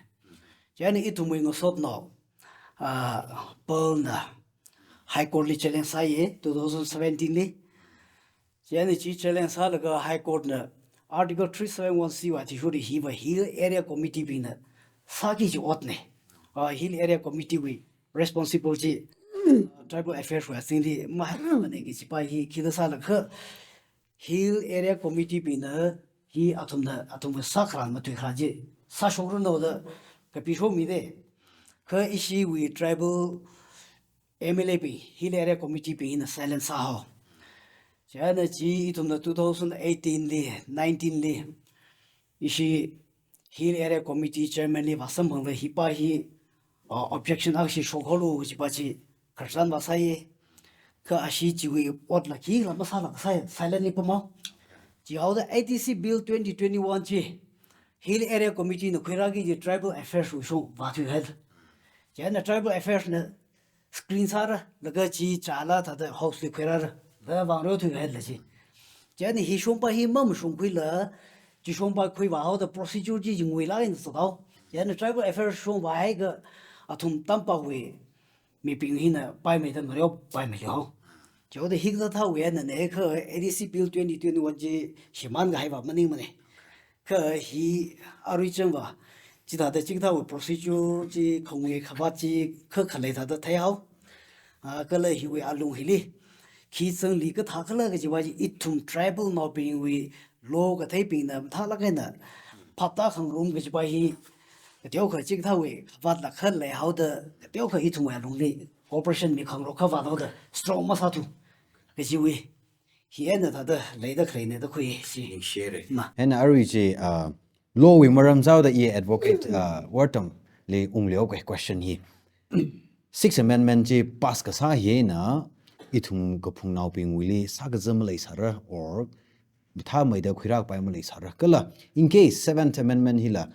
Chieina ithumwui ngasotnao, ah, Pearl na High Court li challenge sāya, two thousand seventeen li. Chieina chi challenge sālaga High Court na Article three seven one C wui athishurda hiva Hill Area Committee bingna sāki kaji otna. Ah, Hill Area Committee wui responsible chi, ah, Tribal Affairs wui azingli mahaimana kajipa hi khida sālakha Hill Area Committee bingna hi athumna, athumwui sākharan matuikharan chi sāshokranu da kapishokmida. Kha ishiwui tribal M L A bing, Hill Area Committee bing hina silence sāhao. Chieina chi ithumna two thousand eighteen li, nineteen li, ishi Hill Area Committee Chairman li vāsamphangda hipa hi, uh, objection akha shokhaolu kajipa chi khararchan vāsāya. Kha ashi chiwui otla khikhala masāla kasāya, silent li pamhao. Chihaoda A D C Bill twenty twenty-one chi Hill Area Committee na khuirāki kaji Tribal Affairs wui shong vāthuihaida. Chieina Tribal Affairs na screen sāra, laga chi chāla thāda house li khuirāra, da vāngreo thuihaila chi. Chieina hi shongpa hi mamashungkhuila, chi shongpa khuivāhaoda procedure chi nguilāk eina zathao. Chieina Tribal Affairs shong vāhaiakha athum tampakwui mibing hina paimeida ngareo paimeihao. Chihaoda hikathāwui einana kha A D C Bill twenty twenty-one chi shimānkahaiva maningmana. Kha hi arui changva, chithāda chikathāwui procedure chi khangui khavāt chi kha khalei thāda theihao. Ah, kala hiwui alung hili khi zangli kathākhala kajipa chi ithum tribal naobingwui law katheibingna mathālāk eina phaptā khangarum kajipa hi kateokha chikathāwui khavātla kha leihaoda kateokha ithumwui alungli cooperation mikhangarok kha vāthaoda strong masāthu kajiwui hi eina thāda leida khaleina da khui shi. Ningshire. Ma. Eina arui chi, ah, law wui maram sāhaoda i advocate, ah, Wortamli ungleoke question hi. Sixth Amendment chi pass kasā hi eina ithum kaphungnaobingwuili sākaza maleisāra or mathāmeida khuirākapai maleisāra. Kala, in case Seventh Amendment hila,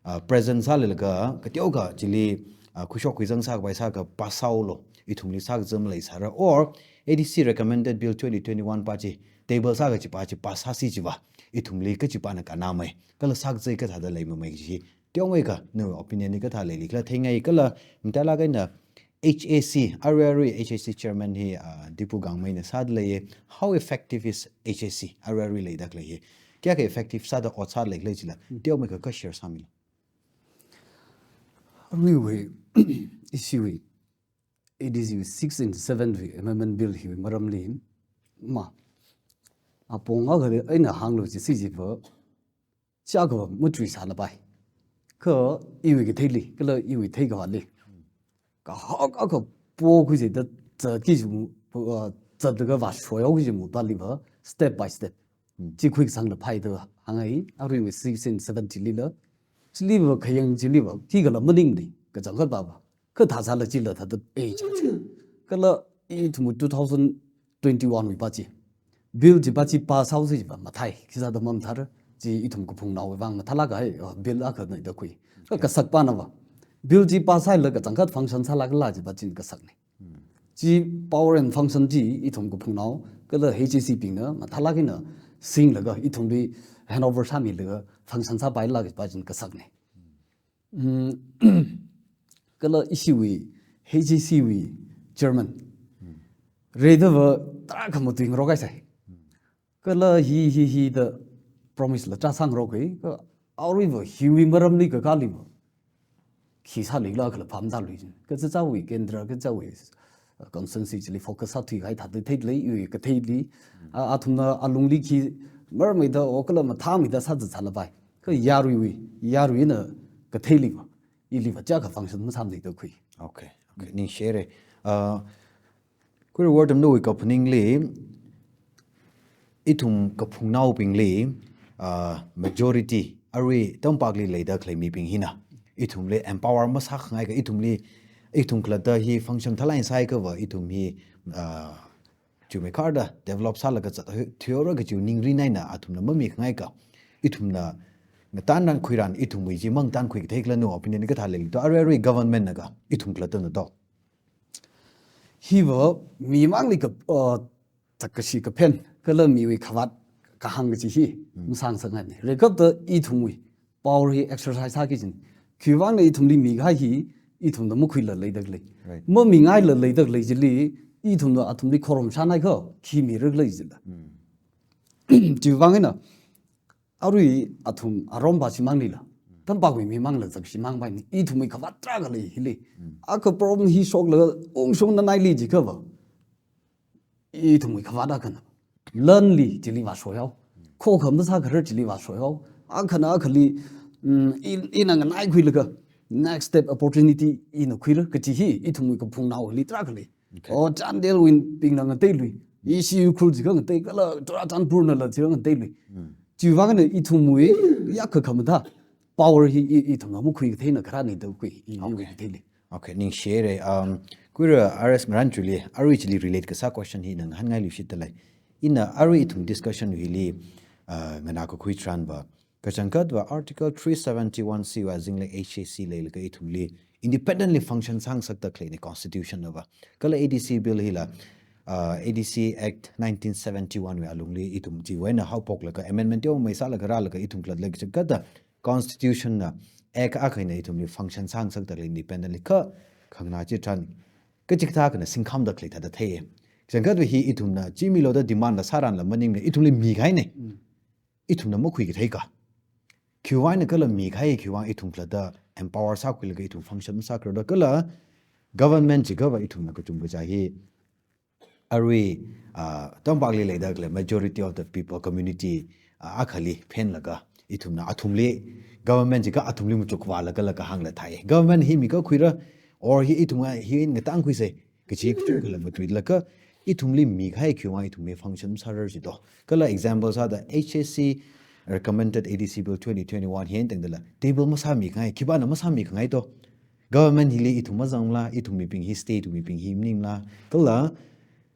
uh, present sālalaga, kateokha chili, uh, khuishok khuizang sākapai sākha pass sāhaolu, ithumli sākaza maleisāra, or A D C recommended bill twenty twenty-one pa chi, table sākachipa chi pass sāsi chiva, ithumli kachipana kannamei, kala sākaza kathāda leimamei chi, teomeikha, nawui opinion li kathā leili kala theingai kala, matailāk eina H A C, arui arui H A C chairman hi, ah, Dipu Gangmeina sāda leiya, how effective is H A C, arui arui leida khalei hi? Kayākha effective sāda ot sāda leikhala chila, teomeikha kha share sāmilu. Aruiwui, ishiwui, A D C wui six and seven wui amendment bill hiwui maramli, ma, apong akhali eina hānglu chisi chiva, chiyākha matui sālapai. Kha iwui katheili, kala iwui theikhavāli, kahak akha pokhuichida zatki kajimu, uh, zatlaga vāshoihaoki kajimu paliva, step by step. Chi khuikasangla phāi da hāngngai, aruiwui six and seven chilila. Chiliva khayang chiliva, khikhala maningmana, kachangkhat pava. Kha thāsāla chila thāda, eh, cha, cha. Kala ithum two thousand twenty-one wui pa chi. Bill chipa chi pass sāhaosi chiva mathāi, khisāda mamathāra, chi ithum kaphungnaowui vang mathālāk kahai, uh, bill akhana da khui. Kha kasakpanava, bill chi pass sāhailala kachangkhat function sālākhala chipa chi kasakna. Chi power and function chi ithum kaphungnao, kala H A C bingna, mathālāk eina singlaga, ithumli handover sāmilaga, function sāpailāk chipa chi kasakna. Mm, kala ishiwui, H A C wui chairman, reidava tarākha matuingarok haisai. Kala hi, hi, hi da promise la chāsāngarok hai, kha aruiva hiwui maramli kakāliva, khi sālui khala phāmda lui jin. Kachichāwui kendra, kachichāwui, uh, constituency chili focus sāthuikahai thāda theilei, iwui katheili, a, athumna alungli khi marmeida, o kala mathāmeida sāzat sālapai. Kha yaruiwui, yaruina katheiliva, iliva chiyākha function masāmana da khui. Okay, okay, ningshire. Uh, Khuira Wortamnawui kaphaningli, ithum kaphungnaobingli, ah, majority, arui tampakli leida khalei mibing hina, ithumli empower masākhangaikha, ithumli, ithum khalatta hi function thalai sāhaiakhava, ithum hi, ah, chumeikharda develop sālaga zatthui-, thuihaora kajiwui ningrin eina athumna mamikhangaikha, ithumna ngatanran khuiran, ithumwui chi mangatānkhui kathei khala nawui opinion kathā leili to, arui arui government na kha, ithum khalattana to. Hiva mimangli ka, uh, takkashi kaphen, kala miwui khavāt kahāng kaji hi, masangsakngaimana. Reikapta ithumwui power hi exercise sāki jin. Khiwuivangna ithumli mikahai hi, ithumna makhuila leida khalei. Right. Mamingaila leida khalei chili, ithumna athumli khorum shānhaiakha, khi mira khalei chila. Chiwuivang eina, arui athum arom pa shimānlila, tampakmei mimangla zakshimānpaina, ithumwui khavāt tarākha lei hili. Akha problem hi shoklaga ungshungna naili jiakhava, ithumwui khavāt akhana, lanli chili vāshoihao, khokha masākharar chili vāshoihao, akhana akhali, mm, in, ina nganaikhuilaga, next step opportunity ina khuira kaji hi, ithumwui kaphungnaoli tarākha lei. Okay. O, Chandelwui bingna ngateilui. Ishi Ukhrul jiakha ngatei kala Churachandpurnala jiakha ngateilui. Chiwuivangna ithumwui yākha khamathā power hi i, ithumna makhui katheina kharāna da khui, i, i Okay. Katheili. Okay, ningshire. Um, khuira R S Ngaranchuli, arui chili relate kasā question hi ngahānngailui shitdalei. Ina arui ithum discussion hili, uh, nganākakhui tharanva, kachangkhatva Article three seventy-one C va zingli H A C leilaga ithumli independently function sāngasakda khaleina constitution nava. Kala A D C bill hila, uh, A D C Act nineteen seventy-one wui alungli ithum chiwui eina haophoklaga amendment teomeisālaga rālaga ithum khalatta kachangkhatta constitution na act akha eina ithumli function sāngasakda khalei independently kha khanganā chitharan kachikathā akhana singkhamda khalei thāda theiya. Kachangkhatva hi ithumna chi milu da demand la sāranla maningmana, ithumli mikahaina. Ithumna makhui kathei kha. Khiwuivangna kala mikahai khiwuivang ithum khalatta empower sākhuilaga ithum function masākharar da kala government jiakhava ithumna kachungkha chi hi arui, ah, tampakli leida khalei majority of the people community, ah, akhali phenlaga ithumna athumli government jiakha athumli machukvālaga laga hāngla thai. Government hi mikakhuira or hi ithum hi ngatānkhuisa kaji kachungkhala matuilaga ithumli mikahai khiwuivang ithumwui function masārar jito. Kala example sāda H A C recommended A D C Bill twenty twenty-one hi eina tangdala table masāmikhangai, khipāna masāmikhangai to. Government hili ithum mazangla, ithum mibing hi state mibing hi maningla. Kala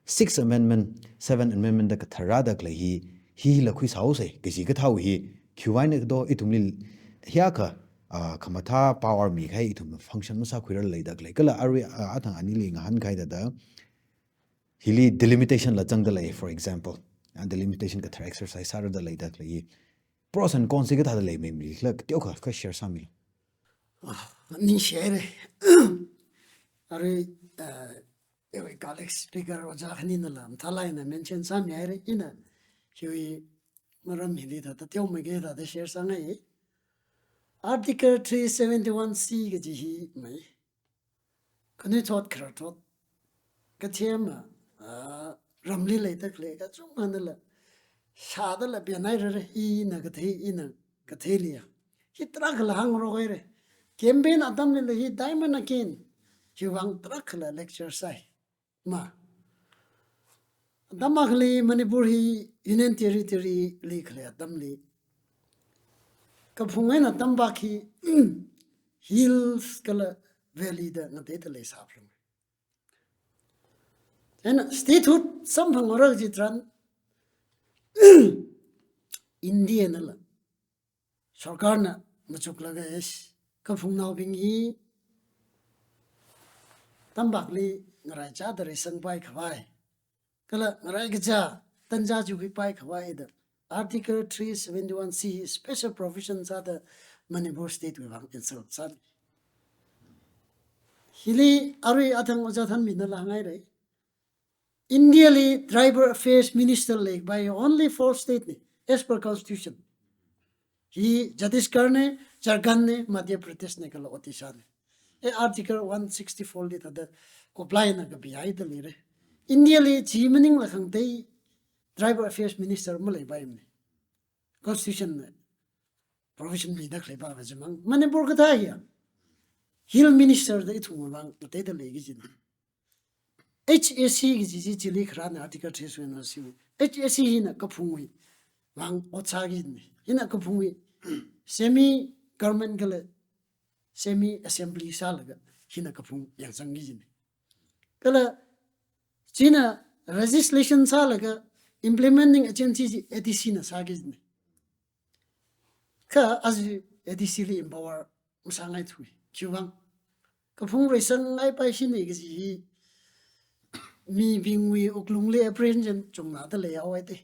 Sixth Amendment, Seventh Amendment da kathara da khalei hi, hila khuisāhaosa, kaji kathāwui hi, khiwuivang eina kado ithumli hiyākha, ah, khamathā power mikahai ithum function masākhuirarlei da khalei. Kala arui, ah, athang anili ngahānkahai thāda, hili delimitation la zangda lei, for example. Ah, delimitation kathara exercise sāra da lei da khalei hi. Pros and cons hi kathāda leimei mili, la kateokha kha share sāmilu. Ah, ningshihaira. Arui, ah, iwui colleague speaker ojā khaninala mathālāk eina mention sāmihaira, ina hiwui maram hili thāda teomeikha thāda share sāngai. Article three seventy-one C kaji hi mai. Khanuithot khararthot kathema, ah, ramli leida khalei kachungkhanala shādala pianhairara, ina kathei, ina katheili ya. Hi tarākhala hāngrokhaira. Campaign atamlila hi time and again hiwui vang tarākhala lecture sāi. Ma. Atam akhali Manipur hi Union Territory li khalei atamli, kaphung eina tampak hi hills kala valley da ngateida leisāphalunga. Chieina statehood samphanghaora kaji tharan, India nala, sarkarna machuklaga, yes, kaphungnaobing hi tampakli ngaraichāda reisangpai khavai, kala ngaraikacha tanja chiwuipai khavai da Article three seventy-one C special provision sāda Manipur state wui vang insert sāi. Hili arui athang ojā Thanminala hānghaira. India li Tribal Affairs Minister leikapai only four state na, as per constitution. Hi Chhattisgarh na, Jharkhand na, Madhya Pradesh na kala Odisha na. E Article one sixty-four li thāda comply na kapihaida leira. India li chi maningla khangatei Tribal Affairs Minister maleipaimana. Constitution na provision mida khaleipa kajimang. Manipur kathā hiya Hill Minister da ithumwui vang ngateida lei kajina. H A C kaji chi chili kharāna Article three seventy-one C. H A C hina kaphungwui vang ot sāki kajina. Hina kaphungwui semi government kala semi assembly sālaga hina kaphung yangzangki kajina. Kala china legislation sālaga implementing agency chi A D C na sāki kajina. Kha aja A D C li empower masāngaithui. Khiwui vang, kaphung reisangngaipaishina kaji hi mibingwui wuklungli apprehension chungna da leihaowa te.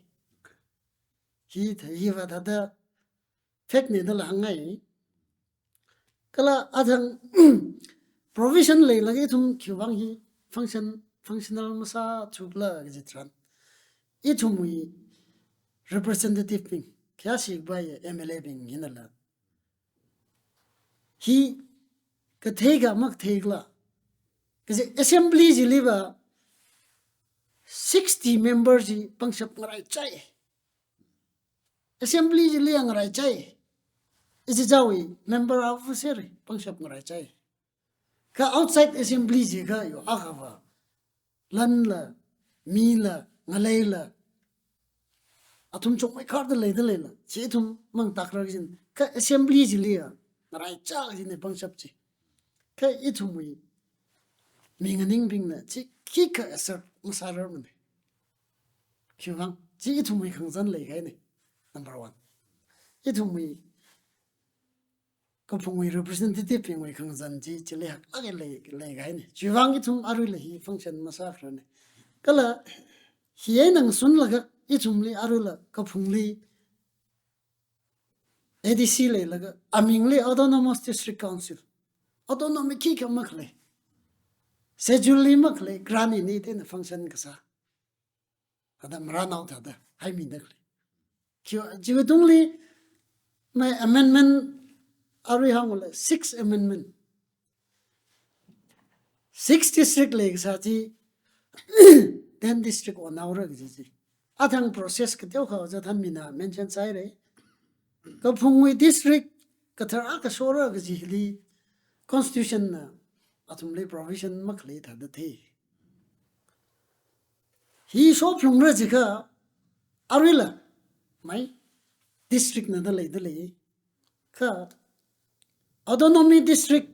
Hi thā, hiva thāda fact na dala hāngngai. Kala athang provision leilaga ithum khiwui vang hi function, functional masāthukla kaji tharan, ithumwui representative bing, khayāshikapai M L A bing hinala, hi katheikha makatheikhala kaji, assembly chiliva sixty member chi pangshap ngaraichai. Assembly chili ngaraichai. Ichichāwui member avu seri pangshap ngaraichai. Kha outside assembly jiakha yo akhava, lanla, mila, ngaleila, athum chungmeikharda leida leila, chi ithum mangtakra kajina. Kha assembly chili ya ngaraichā kajina pangshap chi. Kha ithumwui mi nganingbingna chi khikha assert masārarmana. Khiwui vang, chi ithumwui khangazan leikahaina. Number one. Ithumwui kaphungwui representative bingwui khangazan chi, chili haklāk eina lei, leikahaina. Chiwui vang ithum aruila hi function masākharana. Kala hi eina ngasunlaga ithumli aruila kaphungli A D C leilaga amingli Autonomous District Council, autonomy khikha makhalei, schedule li makhalei, grant ini tena function kasā, thāda marānao thāda haimida khalei. Khiwui, chiwui tungli mai amendment arui hāngla Sixth Amendment. Six district leikasā chi ten district onhaora kaji chi. Athang process kateokha ojā Thanmina mention sāhaira. Kaphungwui district kathara kashora kaji hili constitution na athumli provision makhalei thāda thei. Hi shophalungra jiakha aruila mai district na da lei da lei. Kha autonomy district,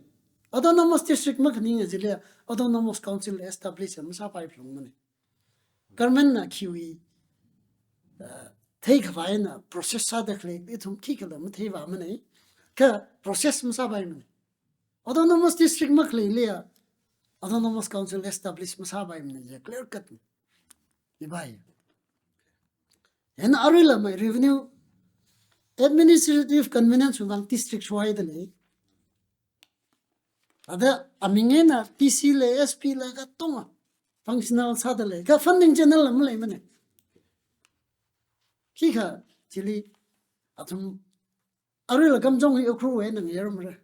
autonomous district makhaninga jilei, autonomous council establish masāpaiphalungmana. Government na khiwui, uh, theikhavai na process sāda khalei ithum khikhala matheivāmana. Kha process masāpaimana. Autonomous district makhaleiliya Autonomous Council establish masāpaimana, clear cut na. Hi bai. Hina aruila mai revenue administrative convenience wui vang district shohaida lei. Thāda aming eina D C lei, S P lei katonga functional sāda lei. Kha funding channel la maleimana. Khikha chili athum aruila kamchong hi Ukhrul wui eina ngayarmara.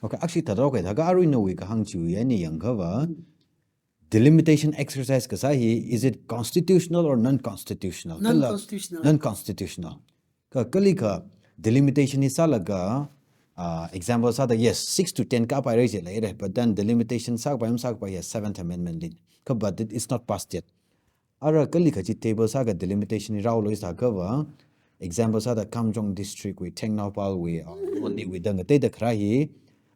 Okay, actually thāda, okay, thākha arui nawui kahāng chiwui eina yangkhava, delimitation exercise kasā hi, is it constitutional or non-constitutional? Kala Non-constitutional. Non-constitutional. Kha kalikha delimitation hi sālaga, uh, example sāda, yes, six to ten kapaira jilaira, but then delimitation sākapai masākapai hi Seventh Amendment li. Kha but it is not passed yet. Ara kalikha chi table sākha delimitation hi rālu sākhava, example sāda Kamjong district wui, Tengnoupal wui, uh, Noney wui da ngateida kharā hi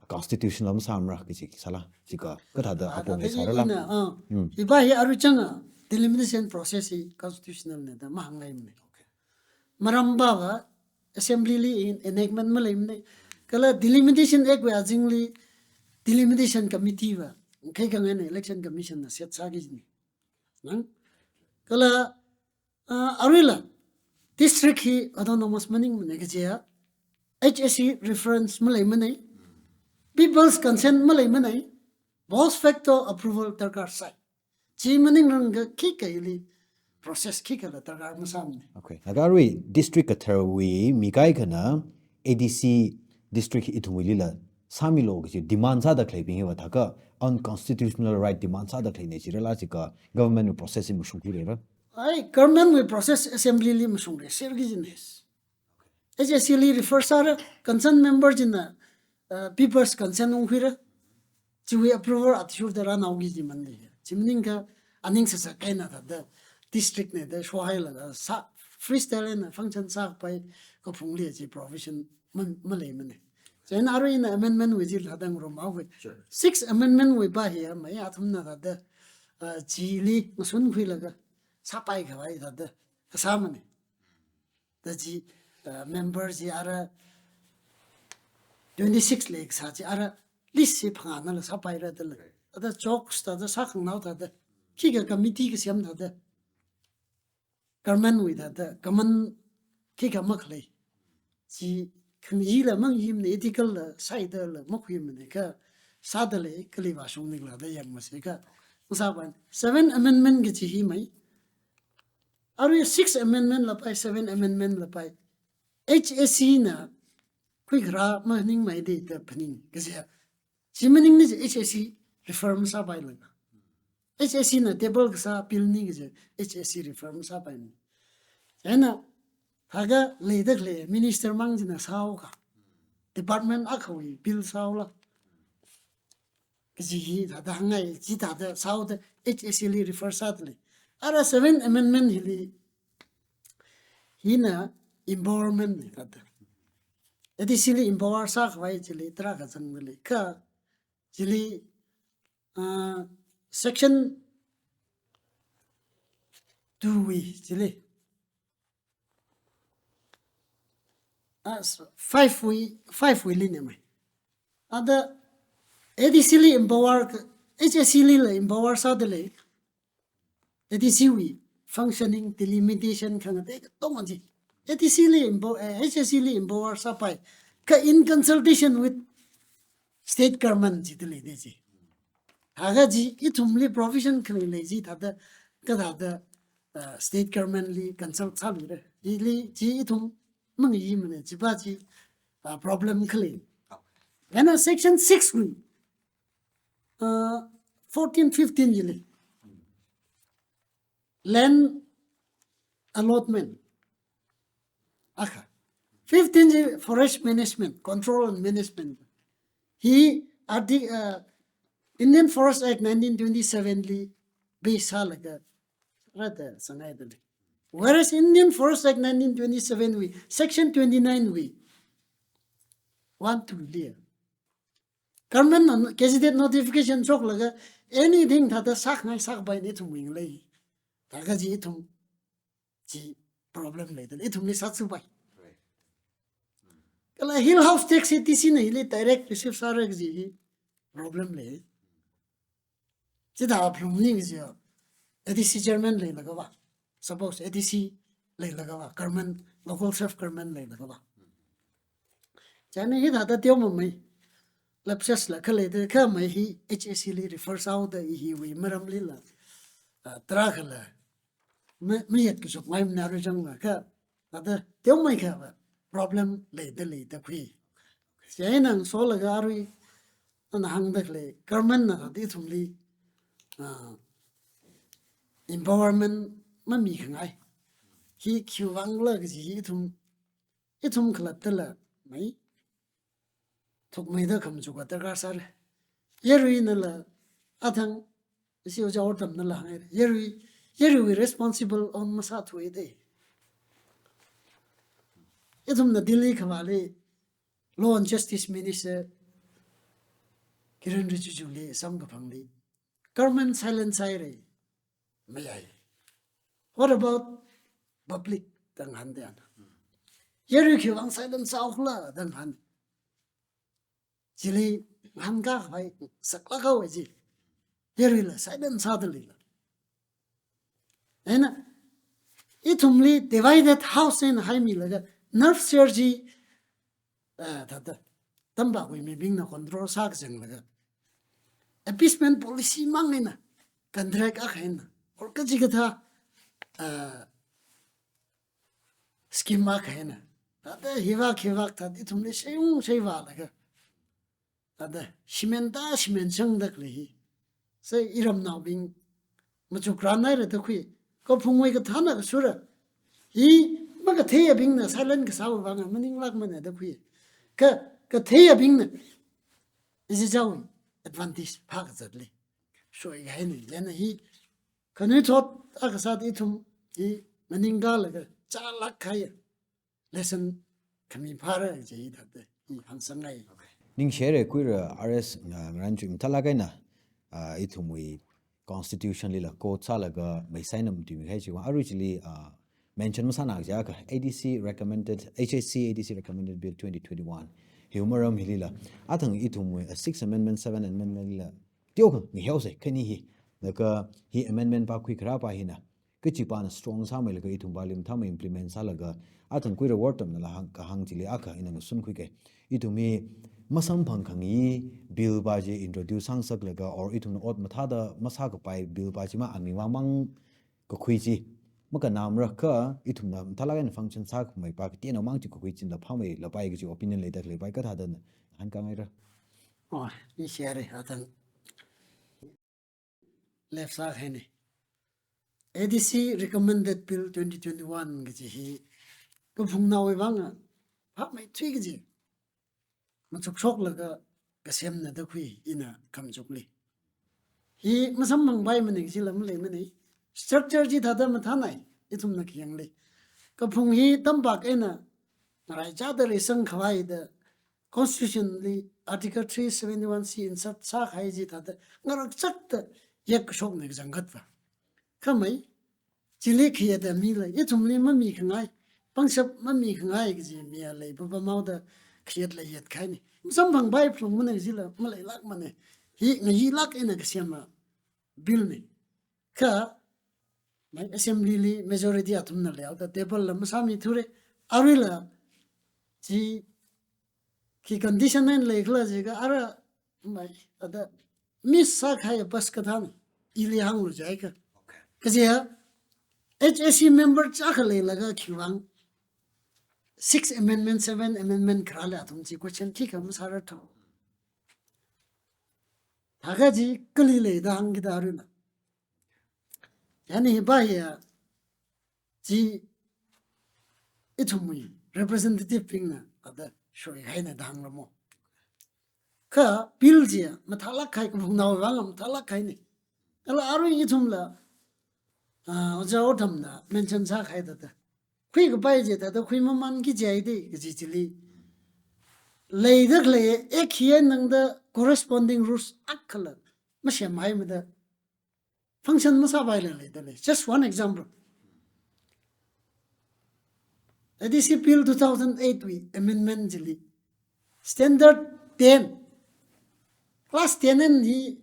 constitutional masāmara kaji sāla. Chikha kathāda apong hi sārala. Ina, ah, Hmm. Hi bai hi aruichanga delimitation process hi constitutional na da mahānglaimana. Maram bava assembly li en-, enactment maleimana. Kala Delimitation Act wui azingli Delimitation Committee va, khaikhangaina Election Commission na set sāki jina. Nang? Kala, ah, aruila district hi autonomous maningmana kajiya H A C reference maleimana. People's consent maleimana. Post facto approval darkar sai. Chi maningranga khikha hili process khikhala darkar masāmana. Okay. Laga arui district katharwui mi kaikhana A D C district ithumwuilila sāmilu kaji demand sāda khaleibing hiva thākha unconstitutional right demand sāda khaleina jirala chikha government wui process hi mashungkhuirara. Ai, government wui process assembly li mashungrai, sir ki jines. H A C li refer sāra, concerned member china, uh, people's consent ungkhuira. Chiwui approval athishurda rānaoki jimanli. Chi maningkha aning sāsā kahaina thāda district na da shohailaga sā freestyle na function sāpai kaphungli chi provision ma-, maleimana. Chieina arui ina amendment wui jila thāda ngarumhaowa. Sure. Sixth Amendment wui bai hi mai athumna thāda, uh, chili ngasunkhuilaga sāpaikhavai thāda kasāmana. Da chi, uh, member chi ara twenty-six lei kasā chi ara list chi phangānala sāpaira dala. Thāda jokes thāda sākhanganao thāda. Khikha committee kasem thāda. Government wui thāda. Government khikha makhalei. Chi khangayila mangyimana, ethical la sāidala makhuimana kha sāda lei kali vāshungning lada yangmase kha. Masāpai. Seventh Amendment kaji hi mai. Arui Sixth Amendment lapai, Seventh Amendment lapai, H A C na khuikharā maningmei da phaning kajiya. Chi maningna chi H A C refer masāpailaga. H A C na table kasā bill na kaji H A C refer masāpaimana. Chieina thākha leida khalei minister mang china sāhaoka. Department akhawui bill sāhaola kaji hi thāda hāngngai, chi thāda sāhaoda H A C li refer sāda lei. Ara Seventh Amendment hili, hina empowerment na thāda. A D C li empower sākhavai chili tarākha zangda lei. Kha chili, ah, section two wui chili. Ah, s-, five wui, five wuili na mai. Thāda A D C li empower ka, H A C lila empower sāda lei. A D C wui functioning, delimitation khangatei katonga chi. A D C li empo-, eh, H A C li empower sāpai. Kha in consultation with state government jida leida chi. Thākha chi ithumli provision khalei lei chi thāda, kathāda, uh, state government li consult sāluira. Chili chi ithum mangayimana, chiva chi, uh, problem khalei. Chieina section six wui, uh, fourteen, fifteen chili. Land allotment. Akha. Fifteen chi forest management, control and management. Hi arti-, uh, Indian Forest Act nineteen twenty-seven li base sālaga rāda sāngaida lei. Whereas Indian Forest Act nineteen twenty-seven wui section twenty-nine wui one two li, government na gazetted notification shoklaga anything thāda sākhangai sākapai na ithumwui ngalei. Thākha chi ithum chi problem leida, ithumli sātsupai. Kala Hill House tax hi TC na hili direct receive sāra kaji hi problem lei. Chithā phalungning kaji ADC chairman leilakha va. Suppose ADC leilakha va, government, local self government leilakha va. Chieina hithāda teomamei lapses la khalei da khamei hi HAC li refer sāhaoda i hiwui maramlila, ah, tarākhala ma, mayat kashok maimana arui chang la kha, thāda teomeikha va problem leida leida khui. Chieina ngasolaga arui ana hāngda khalei, government na thāda ithumli, ah, empowerment mamikhangai. Hi khiwuivangla kaji hi ithum, ithum khalattala mai thukmeida khamachuk darkar sāra. Yaruinala athang, ishi Ojā Ottamnala hāngai. Yarui, yaruiwui responsible on masāthuida. Ithumna Delhi khavāli Law and Justice Minister Kiren Rijiju li samkaphangli, government silent sāhaira. Mayai. What about public? Da ngahānda ana. Yarui khiwuivang silent sāhaokhala da ngahān. Chili ngahānkākhavai saklāk haowa chi. Yaruila silent sāda leila. Eina, ithumli divided house eina haimilaga, nerve surgery, eh, thāda, tampakhui mibingna control sākazanglaga, appeasement policy mang eina, contract akha eina, or kachikathā, eh, scheme akha eina, thāda hivāk hivāk thāda ithumli sheiung sheivālaga, thāda shimen ta shimen shangda khalei hi. Sai iramnaobing machukran haira da khui. Kaphungwui kathāna kasura. Hi makatheiyabingna silent kasāwui vang maninglākmana da khui. Ka, katheiyabingna ishi chawi advantage phākazatli shoihaina. Chieina hi khanuithot akha sāda ithum hi maningkalaga chālāk kahai lesson khami phāra kaji thāda i hāngsangngai. Ningshi haira kuira R S nga-, Ngaranchuin mathālāk eina, ah, ithumwui constitution lila quote sālaga meisaina matuimi kahai chiwui vang arui chili, ah, mention masāna kaja kha ADC recommended, HAC ADC recommended bill twenty twenty-one. Hiwui maram hilila athang ithumwui, ah, six amendment, seven amendment lila teokha ngahihaosa khani hi. Laga hi amendment pa khuikharā pa hina kachipana strong sāmeilaga ithum pali mathāmei implement sālaga, athang kuira Ottamnala hāng, kahāng chili akha ina ngasunkhui kai. Ithum hi masamphangkhangai bill pa chi introduce sāngasaklaga, or ithumna ot mathāda masākapai bill pa chi ma ami vang mang kakhui chi makhanamra kha, ithumna mathālāk eina function sākhamei pa kateonao mang chi kakhui chila phāmeilapai kaji opinion leida khaleipai kathāda ngahānkāngaira. Oh, ningshi haira athang. Left side haina. ADC recommended bill twenty twenty-one kaji hi kaphungnaowui vang phāmeithui kaji machukshoklaga kasemna da khui ina khamachukli. Hi masamphangpaimana kajila maleimana. Structure chi thāda mathānai, ithumna khayangli. Kaphung hi tampak eina ngaraichāda reisangkhavai da Constitution li Article three seventy-one C insert sākahai chi thāda ngarakchakta yakkashokna kachangkhatva. Khamei, chili khayāta mila, ithumli mamikhangai, pangshap mamikhangai kaji miya lei, papa maoda khayātla yātkahaina. Masamphangpai phalungmana kajila maleilākmana. Hi ngayilāk eina kasema bill na. Kha, mai assembly li majority athumna leihaoda table la masāmithura. Aruila chi khi condition eina leikhala jiakha ara mai thāda miss sākahai pass kathāna ili hānglu jiakha. Okay. Kajiakha HAC member chākha leilaga khiwuivang six amendment, seven amendment kharāli athum chi question khikha masāra tho. Thākha chi kali leida hāngkida aruina. Chieina hi pa hiya chi ithumwui representative bingna thāda shoihaina da hāngra mo. Kha bill chiya mathālāk kahai, kaphungnaowui vang mathālāk kahaina. Kala arui ithumla, ah, Ojā Ottamna mention sākahai thāda khuikapai chi thāda khuimamānki jihaida kaji chili. Leida khalei act hi eina tangda corresponding rules akhala masemhaimada function masāpaila leidalei. Just one example. A D C Bill two thousand eight wui amendment chili, standard ten, class ten eina hi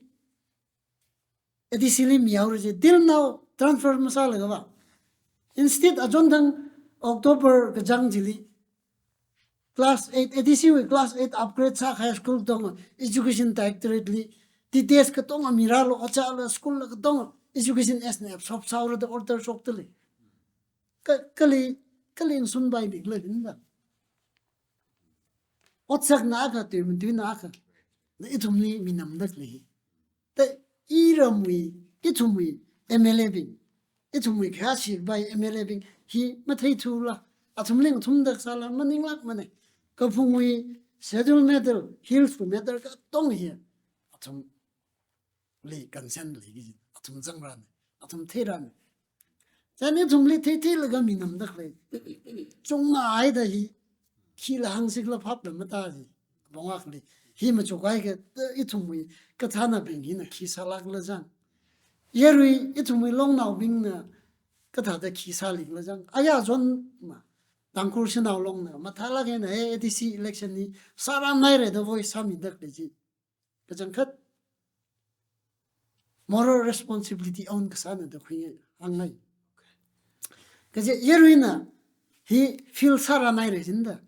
A D C li mihaora ji, till now transfer masālaga va. Instead, achonthang October kachāng chili, class eight, A D C wui class eight upgrade sākahai school katonga Education Directorate li details katonga mirālu, achāla school la katonga Education Act na absorb sāhaora da order shokdalei. Ka, kali, kali ngasungpai bikla hinda. Otsakna akha, tuimatuina akha. Na ithumli minamdalei. Te iramwui, ithumwui M L A bing, ithumwui khayāshi kapai M L A bing hi matheithula, athumli ngathumda kasāla maninglākmana. Kaphungwui schedule matter, hills wui matter katonga hi athumli consent leiki, athum zangrana, athum theirana. Chieina ithumli theitheilaga minamdalei. Chungngaida hi, khila hāngsikla phapla matāji. Apong akhali, hi machukkahai ka, ithumwui kathānabing hina khi sālākla jang. Yarui ithumwui longnaobingna kathāda khi sālikla jang. Aya zonma, Tangkhul Shanao Long na mathālāk eina, eh, A D C election hi sārānhaira da voice sāmidalei ji. Kachangkhat moral responsibility own kasāna da khuingai, hāngngai. Kaje yaruina hi feel sārānhaira jinda.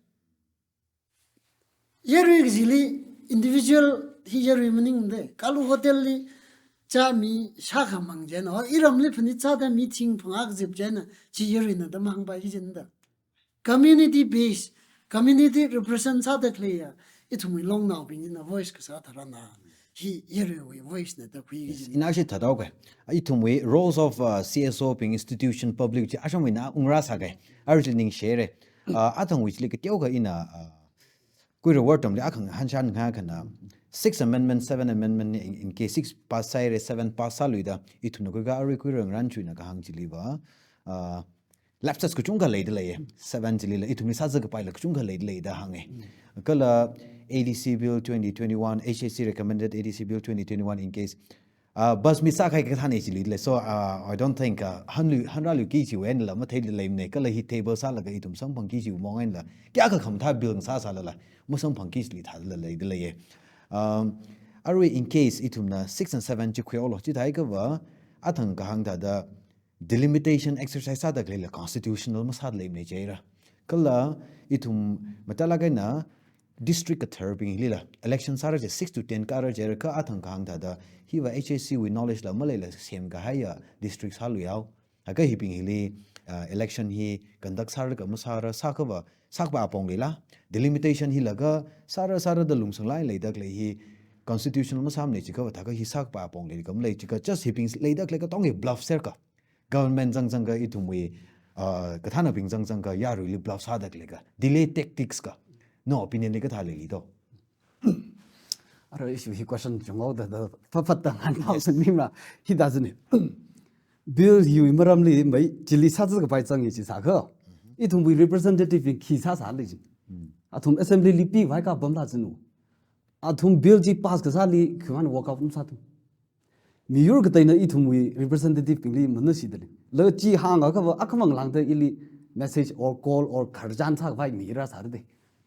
Yarui kajili individual hi yarui maningda. Kalu hotel li chā mi shākhamang chieina, o iramli phanit sāda mi thing phangā kazip chieina, chi yaruina da mahāngpai jinda. Community base, community represent sāda khaleiya ithumwui longnaobingna voice kasā tharanna, hi yaruiwui voice na da khuiki. Yes, jin. Ina shi thāda kha. Ithumwui roles of, uh, C S O bing, institution, public chi ashangwuina ungrāsākha. Arui ningshire. Uh, athangwui chili kateokha ina, uh, kuira word tamli akhang hānshān ngakhana. Six amendment, seven amendment in, in case six pass sāhaira, seven pass sāluida, ithumna kuikha arui kuira ngaran chuina kahāng chili va, uh, lapses kachungkha leidalei. Seven chilila ithumli sāzā kapaila kachungkha leidalei da hānga. Kala A D C Bill twenty twenty-one, H A C recommended A D C Bill twenty twenty-one in case, ah, bus miss sākahai kathāna chili lei. So, ah, I don't think, ah, hānlu, hānrāluiki chiwui einala matheilei mana. Kala hi table sālaga ithum samphangki chiwui mong einala, kayākha khamathā bill sāsālala masamphangki chili thālala leidalei. Um, arui in case ithumna six and seven chi khuihaolu, chithākha va, athang kahāng thāda, delimitation exercise sāda khaleila constitutional masālei mana jihaira. Kala ithum mathālāk eina district katharbinglila election sāra je six to ten kāra jihaira, kha athang kahāng thāda hiva H A C wui knowledge la maleila semkahaiya district sāluihao. Akha hibing hili, ah, election hi conduct sāra kha masāra, sākha va, sākapa apong leila, delimitation hilaga sāra sāra da lungsang lei leida khalei hi constitutional masāmana jiakha va thākha hi sākapa apong leila kha malei jiakha just hibing leida khalei katonga hi bluff serkha. Government zangzangkha ithumwui, uh, kathānabing zangzangkha yaruili bluff sāda khalei kha. Delay tactics kha. No opinion li kathā leili do? Ara issue hi question chunghaoda da, da, phapat da ngan thao. Yes. Sānimra, hithā jina. Bill hiwui maramli mai, chili sāzā kapai zangya chi sākha. Mhm. Ithumwui representative bing khi sāsāli jina. Mm. Athum assembly li pivai kapamla jinu. Athum bill chi pass kasāli khiwuivang walk out masāthu. Miyur kateina ithumwui representative bingli manashidalei. Laga chi hāngakha va akhamang lāngda ili message or call or khararchan sākhavai mi rāsāra de.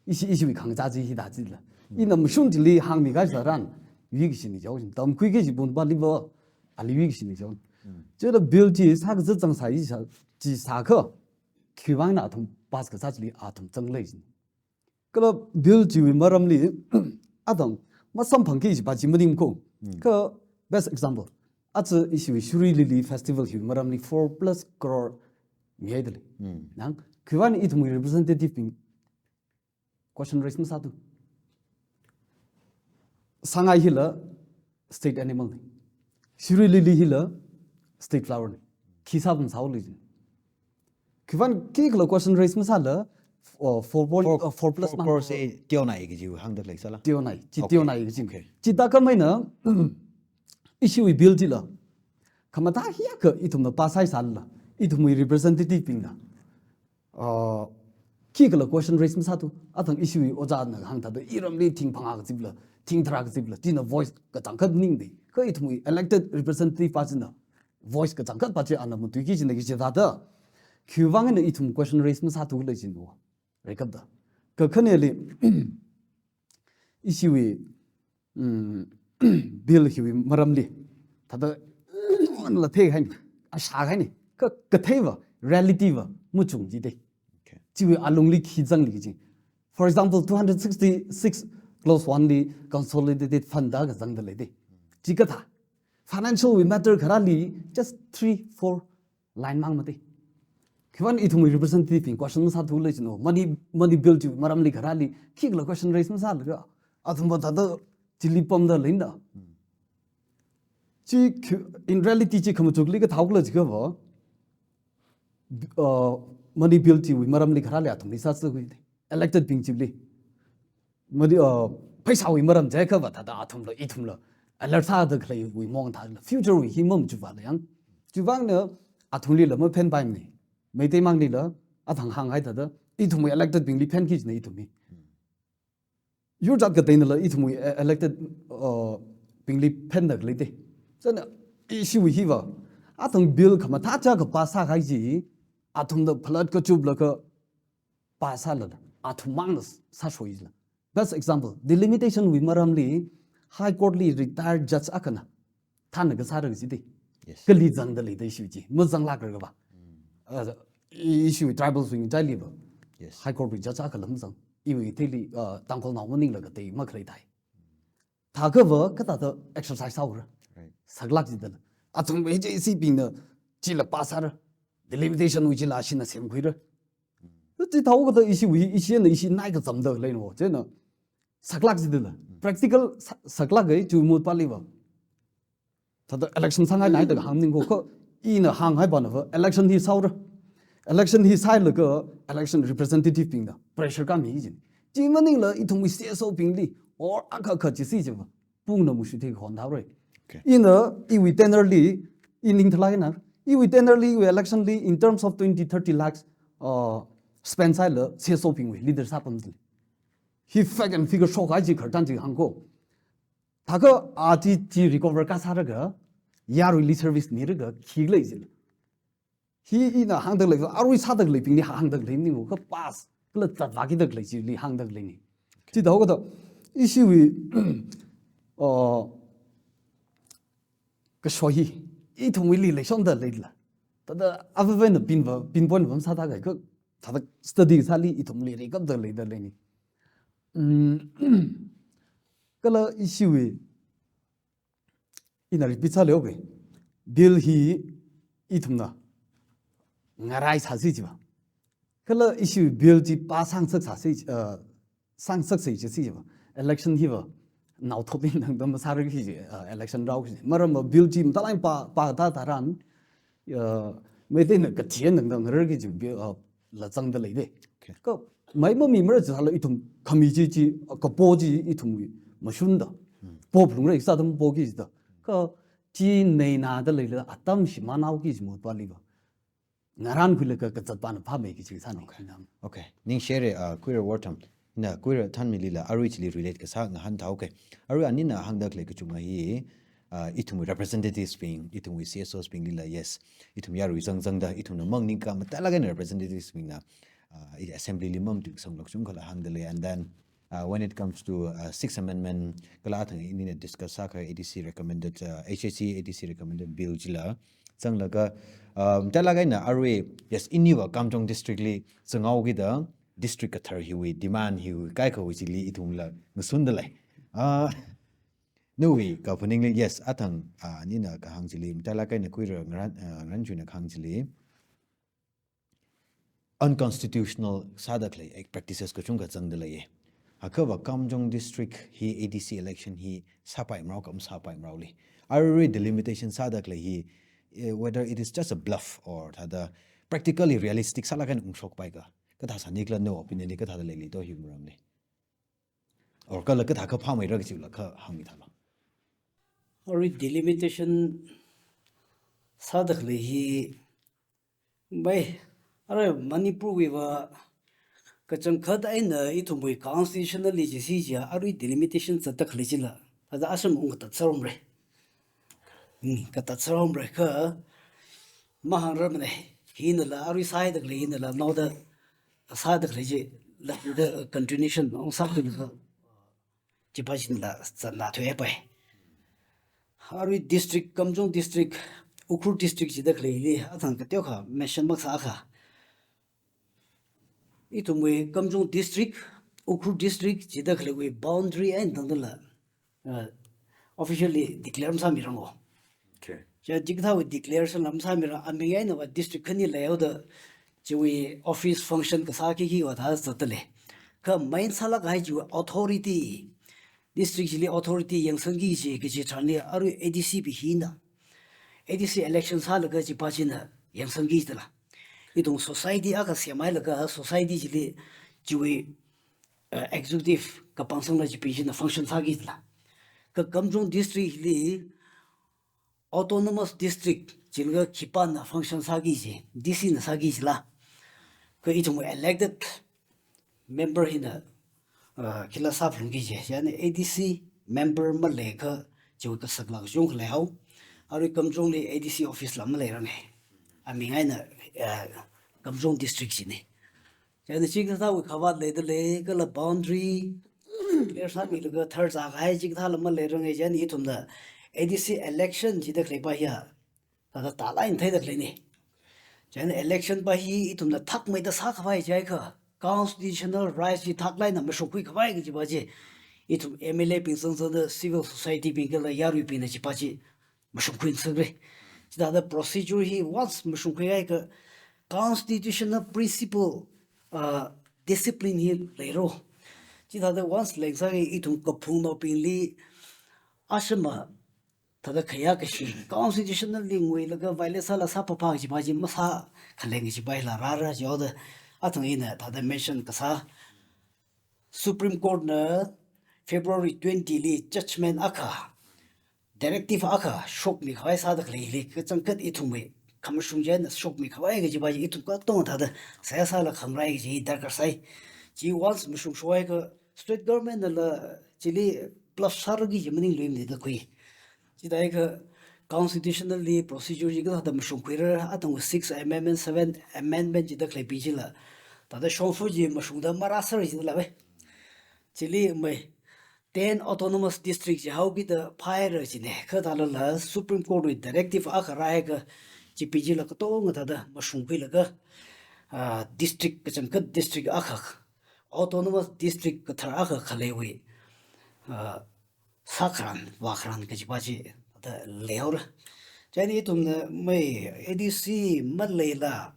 Ishi, ishiwui khangachā chi hithā chila. Ina mashun chili hāngmikahai tharan, yuikashina jao jin. Tamkhuiki kaji pung pali va, ali yuikashina jao. Mm. Chila bill chi sākazat zangsāi sā, chi sākha, khiwuivangna athum pass kasā chili athum zanglei jin. Kala bill chiwui maramli, athang masamphangki kajipa chi maningko. Mm. Kha best example. Aja ishiwui Shirui Lily Festival hiwui maramli four plus crore mihaidalei. Mm. Nang, khiwuivang ithumwui representative bing question raise masāthu. Sangai hila state animal na. Shirui Lily hila state flower na. Khi sāpam sāhaoli jin. Khiwuivang khikhala question raise masāla, oh, four point, four, oh, four plus four, four mang. Say teonai kaji hāngda leisāla? Teonai, chi, okay, teonai kaji. Okay. Chithākha maina, ishiwui bill chila. Khamathā hiyākha ithumna pass sāhaisālala, ithumwui representative bingna. Uh, khikhala question raise masāthu, athang ishiwui ojāna hāngthāda iramli thing phangā kazipla, thing tharā kazipla, china voice kachangkhat maningda. Kha ithumwui elected representative pa china voice kachangkhat pa chi ana matuiki jina ki jida da. Khiwuivang eina ithum question raise masāthu khala jina. Rekapda. Kakhaneli, ishiwui, mm, bill hiwui maramli. Thāda, la theihaini, ashāhaini. Ka, katheiva, reality va, machung jidei. Okay. Chiwui alungli khi zangli ji. For example, two hundred sixty-six clause one li consolidated fund da kazangda leidei. Chikathā. Financial wui matter kharāli just three, four line mang mati. Khiwuivang ithumwui representative bing question masāthu lei jina. Money, money bill chi maramli kharāli khikhala question raise masālaga. Athumva thāda chili pamda leina. Chi khi, in reality chi khamachukli kathāukhala jikhava, uh, money bill chiwui maramli kharāli athumli sāsākhui. Elected bing chili. Madi, uh, pheisāwui maram jiakhava thāda athumla, ithumla alert sāda khaleiwui mong thāla. Future wui hi mamachupala yang. Chiwuivangna athumlila maphenpaimana. Meitei manglila athang hānghai thāda, ithumwui elected bingli phenki jina ithumwui. Yur jat kateinala ithumwui e-, elected, uh, bingli phenna khaleidei. Chieina ishiwui hiva, athang bill khamathā cha ka pass sākahai chi, athumda phalat kachuplaga pass sālala, athum mangna sāshoila. Best example, delimitation wui maramli High Court li retired judge akhana thāna kasāra kajidei. Yes. Kali zangda leidei ishiwui chi, mazanglākra kava. Uh, i-, ishiwui tribal wui ngachailiva. Yes. High Court wui judge akhala mazang. Iwui theili, uh, Tangkhulnao maningla katei makhalei thai. Thākhava kathāda exercise sāura. Right. Saklāk jidala. Athumwui H A C bingna chila pass sāra. Delimitation wui chila ashina semkhuira. Chi thāhaokada ishiwui, ishina ishi nai kazamda leina. Chieina saklāk jidala. Practical sa-, saklāk gai chu mut paliva. Thāda election sāngai nai da hāngning ko kha ina hānghai pana va election hi sāura. Election hi sālaga election representative bingna pressure kami jin. Chi maningla ithumwui C S O bingli or akha kha chi si jiva. Pungna mushu thei khon thaura. Okay. Ina iwui tenure li, ining thalai na. Iwui tenure li, iwui election li, in terms of twenty, thirty lakhs, uh, spend sāla, C S O bingwui leader sāpam jin. Hi fact and figure shokhai chi khartan chi hāng ko. Thākha a chi chi recover kasālaga, yaruili service milaga, khikhala jila. Hi ina hāngda lei, arui sāda leibingli hāngda leining ko, ka pass, kala zatvākida lei chili hāngda leini. Chi thāhaokada, ishiwui, uh, kashoi hi, ithumwuili leishonda leila. Thāda avāva̱na pinva, pinpoint va masāthakai ka, thāda study sāli ithumli rekapda leida leini. Mm, kala ishiwui, ina repeat sālei, okay. Bill hi ithumna ngarai sāsi jiva. Kala ishiwui bill chi pass sāngasak sāsi, uh, sāngasak sāsi jiva. Election hiva naothot eina tangda masārarki ji, uh, election rāki ji. Maramva bill chi matalai pa, pāda tharan, uh, Meiteina kathi eina tangda ngararki ji bill, uh, la zangda leidei. Okay. Kha mai mamimara jisāla ithum khami chi chi, kapo chi ithumwui mashunda. Hmm. Pop lungrai sāda mapoki jida. Kha chi neina da leila atam shimānhaoki ji mut paliva. Ngarānkhuilaga kazat pana phāmeiki chi sāna. Okay. Khanam. Okay. Ningshire, uh, Kuira Wortham. Ina Kuira Thanmilila arui chili relate kasā ngahān thao ke. Arui anina hāngda khalei kachungkha hi, uh, ithumwui representatives bing, ithumwui C S Os binglila, yes. Ithum yarui zangzangda, ithumna mangningkha matalāk eina representatives bingna, uh, i assembly li mamatuisanglāk kachungkhala hāngda lei, and then, uh, when it comes to, uh, Sixth Amendment, kala athang inina discuss sākahai A D C recommended, uh, H A C A D C recommended bill chila, zanglaga, uh, matalāk eina arui, yes, iniva Kamjong district li zanghaokida, district kathar hiwui, demand hiwui, kaikhawui chili ithumla ngasunda lei. Ah, nawui kaphaningli, yes, athang, ah, nina kahāng chili, matalāk eina Kuira ngaran, ah, ngaranchuina kahāng chili, unconstitutional sāda khalei, eh, practices kachungkha zangda leiye. Hakhava Kamjong district hi A D C election hi sāpaimarao kha masāpaimaraoli. Arui delimitation sāda khalei hi, eh, whether it is just a bluff or thāda practically realistic sālāk eina ungshokpai kha. Kathā sānikhala, nawui opinion li kathāda leili to hi maramli. Or kala kathākha phāmeira kachila kha hāngmi thālo. Arui delimitation sāda khalei hi, bai, arui Manipur wuiva kachangkhat eina ithumwui constitutional li jisi jiakha arui delimitation zatda khalei chila, thāda asham ungkatat sārumra. Hmm, katat sārumra kha, mahāngrarmana. Hinala, arui sāhaida khalei hinala, naoda sāda khalei chi, la, the continuation, ong sākhuilaga, chi pā chila, zatna thuipai. Arui district, Kamjong district, Ukhrul district jida khaleili, athang kateokha, mention maksā akha. Ithumwui Kamjong district, Ukhrul district, jida khaleiwui boundary eina tangdala, uh, officially declare masāmirango. Okay. Chikathāwui declaration la masāmira, aming einava district khani leihaoda, chiwui office function kasā khikhi va thā zatdalei. Kha main sālāk kahai chiwui authority, district chili authority yangsangki kaji, kaji tharanli arui A D C bing hina. A D C election sālaga chi pā china yangsangki dala. Ithum society akha semhailaga society chili chiwui, uh, executive kapangsangla chibing china function sāki dala. Kha Kamjong district li autonomous district chilaga khipāna function sāki kaji, D C na sāki kajila. Kha ithum elected member hina, uh, khila sāphalungki kaji. Chieina A D C member maleikha chiwui kasak la kachungkha leihao. Arui Kamjongli A D C office la maleiranga. Aming eina, uh, Kamjong district china. Chieina chikathāwui khavāt leidalei, kala boundary clear sāmilaga tharzā kahai chikathāla maleiranga. Chieina ithumna A D C election jida khalei pā hiya, thāda tālāk eina theida khaleina. Chieina election pā hi ithumna thakmeida sākhavai jiakha, constitutional rights chi thaklāk eina mashungkhui khavai kaji pā chi, ithum M L A bing zangzangda civil society bing kala yaruibingna chi pā chi mashungkhuingasakra. Chithāda procedure hi once mashungkhuihaiakha constitutional principle, uh, discipline hi leira. Chithāda once leingasaka ithum kaphungnaobingli ashama thāda khayā kashi constitutionally nguilaga violate sāla sāphaphā kaji pā chi masākhaleng kaji pā hila rāra jihaoda athang ina thāda mention kasā Supreme Court na February twenty li judgment akha, directive akha shokmi khavai sāda khaleili kachangkhat ithumwui khamashung chieina shokmi khavai kaji pā ithum katonga thāda seihā sāla khangarai kaji darkar sai. Chi once mashungshokhaikha state government nala chili bluff sāraki kaji maningluimana da khui. Chithākha constitutionally procedure chi kathāda mashungkhuira, athang six amendment, seven amendment jida khalei bing chila thāda shongfa chi mashungda marāser jida lava. Chili mai ten autonomous district jihaokida phaira jina. Kha thālala Supreme Court wui directive akha rāhaiakha chibing chila katonga thāda mashungkhuilaga, ah, district kachangkhat district akha, autonomous district kathar akha khaleiwui, ah, sākharan, vākharan kaji pā chi thāda leihaora. Chieina ithumna mai A D C maleila,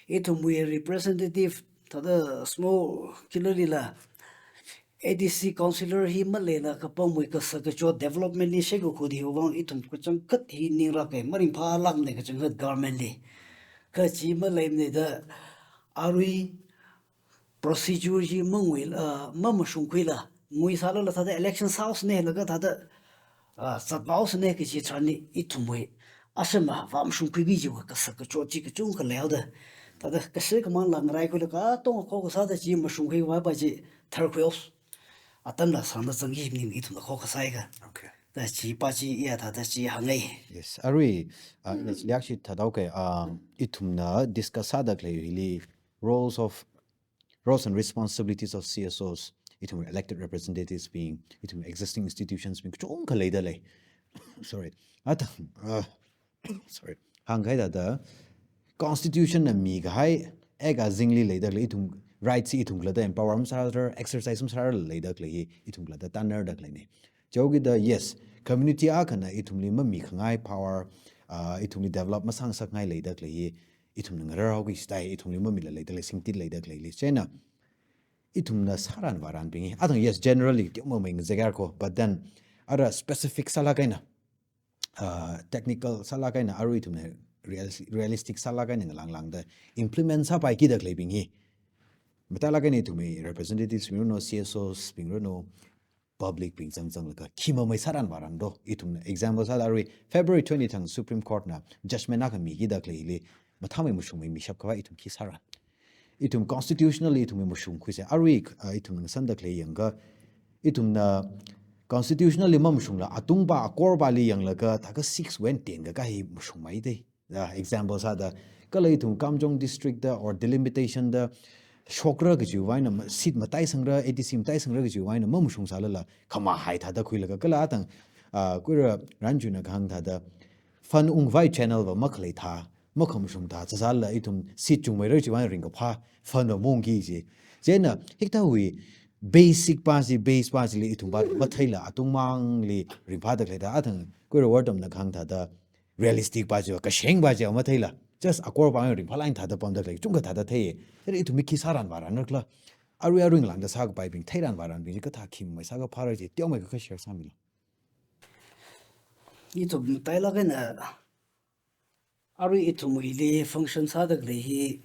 ithumwui representative thāda small kilolila, A D C councillor hi maleila kapangwui kasak kachot development li shekakhui hiwui vang ithum kachangkhat hi ninglāk kahai maringphālākna kachangkhat government li. Kha chi maleimana da arui procedure chi mangui, ah, mamashungkhuila, ngui sālala thāda election sāhaosana laga thāda, ah, zathaosana kaji tharanli ithumwui ashama vāmashungkhuiki kajiwui kasak kachot chi kachungkha leihaoda, thāda kashi kamang la ngaraikhuilaga katonga khokha sāda chi mashungkhui khavai pā chi tharkhuihaosa. Atamla sāngda zangki maning ithumla khokha sāhaiakha. Okay. Da chi pā chi iya thāda chi hāngngai. Yes, arui, ah, ina chili akha chi thāda okay, ah, ithumna discuss sāda khalei hili roles of, roles and responsibilities of C S Os, ithum elected representatives bing, ithum existing institutions bing, kachungkha leida lei. Sorry. Athang, ah, sorry. Hāngkahai thāda, constitution na mikahai, act azingli leida khalei ithum rights hi ithum khalatta empower masārarla, exercise masārarla leida khalei hi ithum khalatta tanarda khaleina. Chihaokida, yes, community akhana ithumli mamikhangai power, ah, ithumli develop masāngasakngai leida khalei hi ithumna ngararhaoki stai, ithumli mamila leida khalei singtit leida khaleili. Chieina, ithumna sāran vāranbing hi. Athang, yes, generally, teomeimei ngazekar ko, but then, ara specific sālāk eina, ah, technical sālāk eina, arui ithumna realis-, realistic sālāk eina ngalanglangda implement sāpaikida khaleibing hi. Mathālāk eina ithumwui representatives bing ranu, C S Os bing ranu, public bing zangzanglaga, khi mamei sāran vāran do, ithumna example sāda arui February twenty thang Supreme Court na judgment akha mikida khaleili, mathāmei mashungmei mishap khavai ithum khi sāran. Ithum constitutionally ithumwui mashungkhuisa, arui, ah, ithum ngasanda khalei yangakha, ithumna constitutionally mamashungla, atungpa, akorpali yanglaga, thākha six wui eina ten kaka hi mashungmeida. Ya, example sāda, kala ithum Kamjong district da or delimitation da shokra kajiwui eina ma-, seat mataisangra, A D C mataisangra kajiwui eina mamashung sālala, khamahai thāda khuilaga, kala athang, ah, Kuira Ranchuina kahāng thāda, fund ungkhavai channel va makhalei thā, makhamashung thā, sāsālala ithum seat chungmeira chiwui eina ringkaphā fund va maungki kaji. Chieina, hikathāwui basic pa chi, base pa chili ithum pa matheila, atungmangli ringphāda khalei thā, athang Kuira Wortamna kahāng thāda, realistic pa chi, kasheng pa chi matheila. Just akor pa ringphālāk eina thāda pamda khalei, chungkha thāda thei. Chieina ithum mi khi sāran vāranra khala. Arui arui ngalāngda sākapaibing, theiran vāranbing chi kathā khi mamei sākaphāra chi, teomeikha kha share sāmilu. Ithum matailāk eina, arui ithumwuili function sāda khalei hi,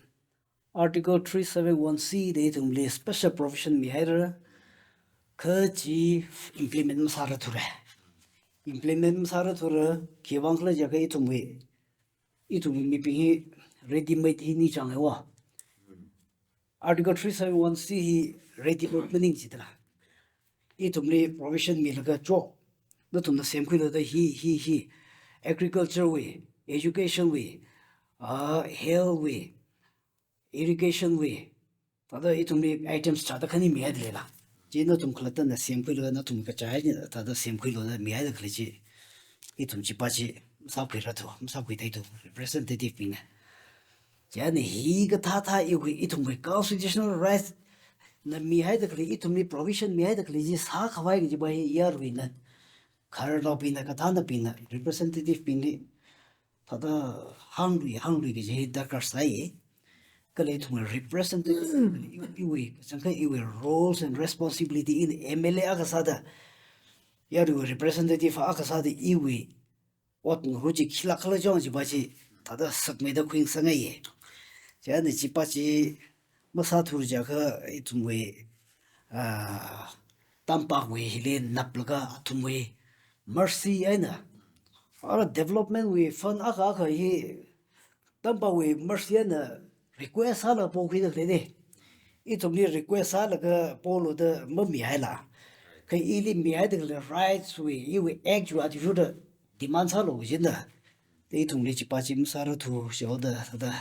Article three seven one C da ithumli special provision mihaira, kha chi implement masāra thura. Implement masāra thura, khiwui vang khala jiakha ithumwui, ithumwui mibing hi ready made hi ni chang haiwa. Article three seven one C hi ready made maning chithāla. Ithumli provision milaga cho, nathumna semkhuilu da hi, hi, hi, agriculture wui, education wui, ah, health wui, irrigation wui, thāda ithumli items chāda khani mihaida leila. Chi nathum khalattana semkhuilu, nathum kachai ni thāda semkhuilu da mihaida khalei chi. Ithum chi pa chi masākhuira thu, masākhuida thu, representative bingna. Chieina hikathā thā iwui, ithumwui constitutional rights na mihaida khalei, ithumli provision mihaida khalei chi sākhavai kaji pa hi yaruina, khararnaobingna, kathānabingna, representative bingli thāda hānglui, hānglui kaji hi darkar sāi. Kala ithumwui representative, iwui, iwui, kachangkhat iwui roles and responsibility in M L A akha sāda, yaruiwui representative akha sāda iwui ot ngaru chi khilāk khala chong chi pa chi thāda sakmeida khuingasakngaiya. Chieina chi pa chi masāthura jiakha ithumwui, ah, tampakwui hili naplaga athumwui mercy eina, ara development wui fund akha akha hi tampakwui mercy eina request sālaga pokhuida khalei de. Ithumli request sālaga polu da mamihaila. Kha ili mihaida khalei rights wui, iwui act wui athishurda demand sālu kajina. Da ithumli chi pa chi masāra thu, shaoda, thāda,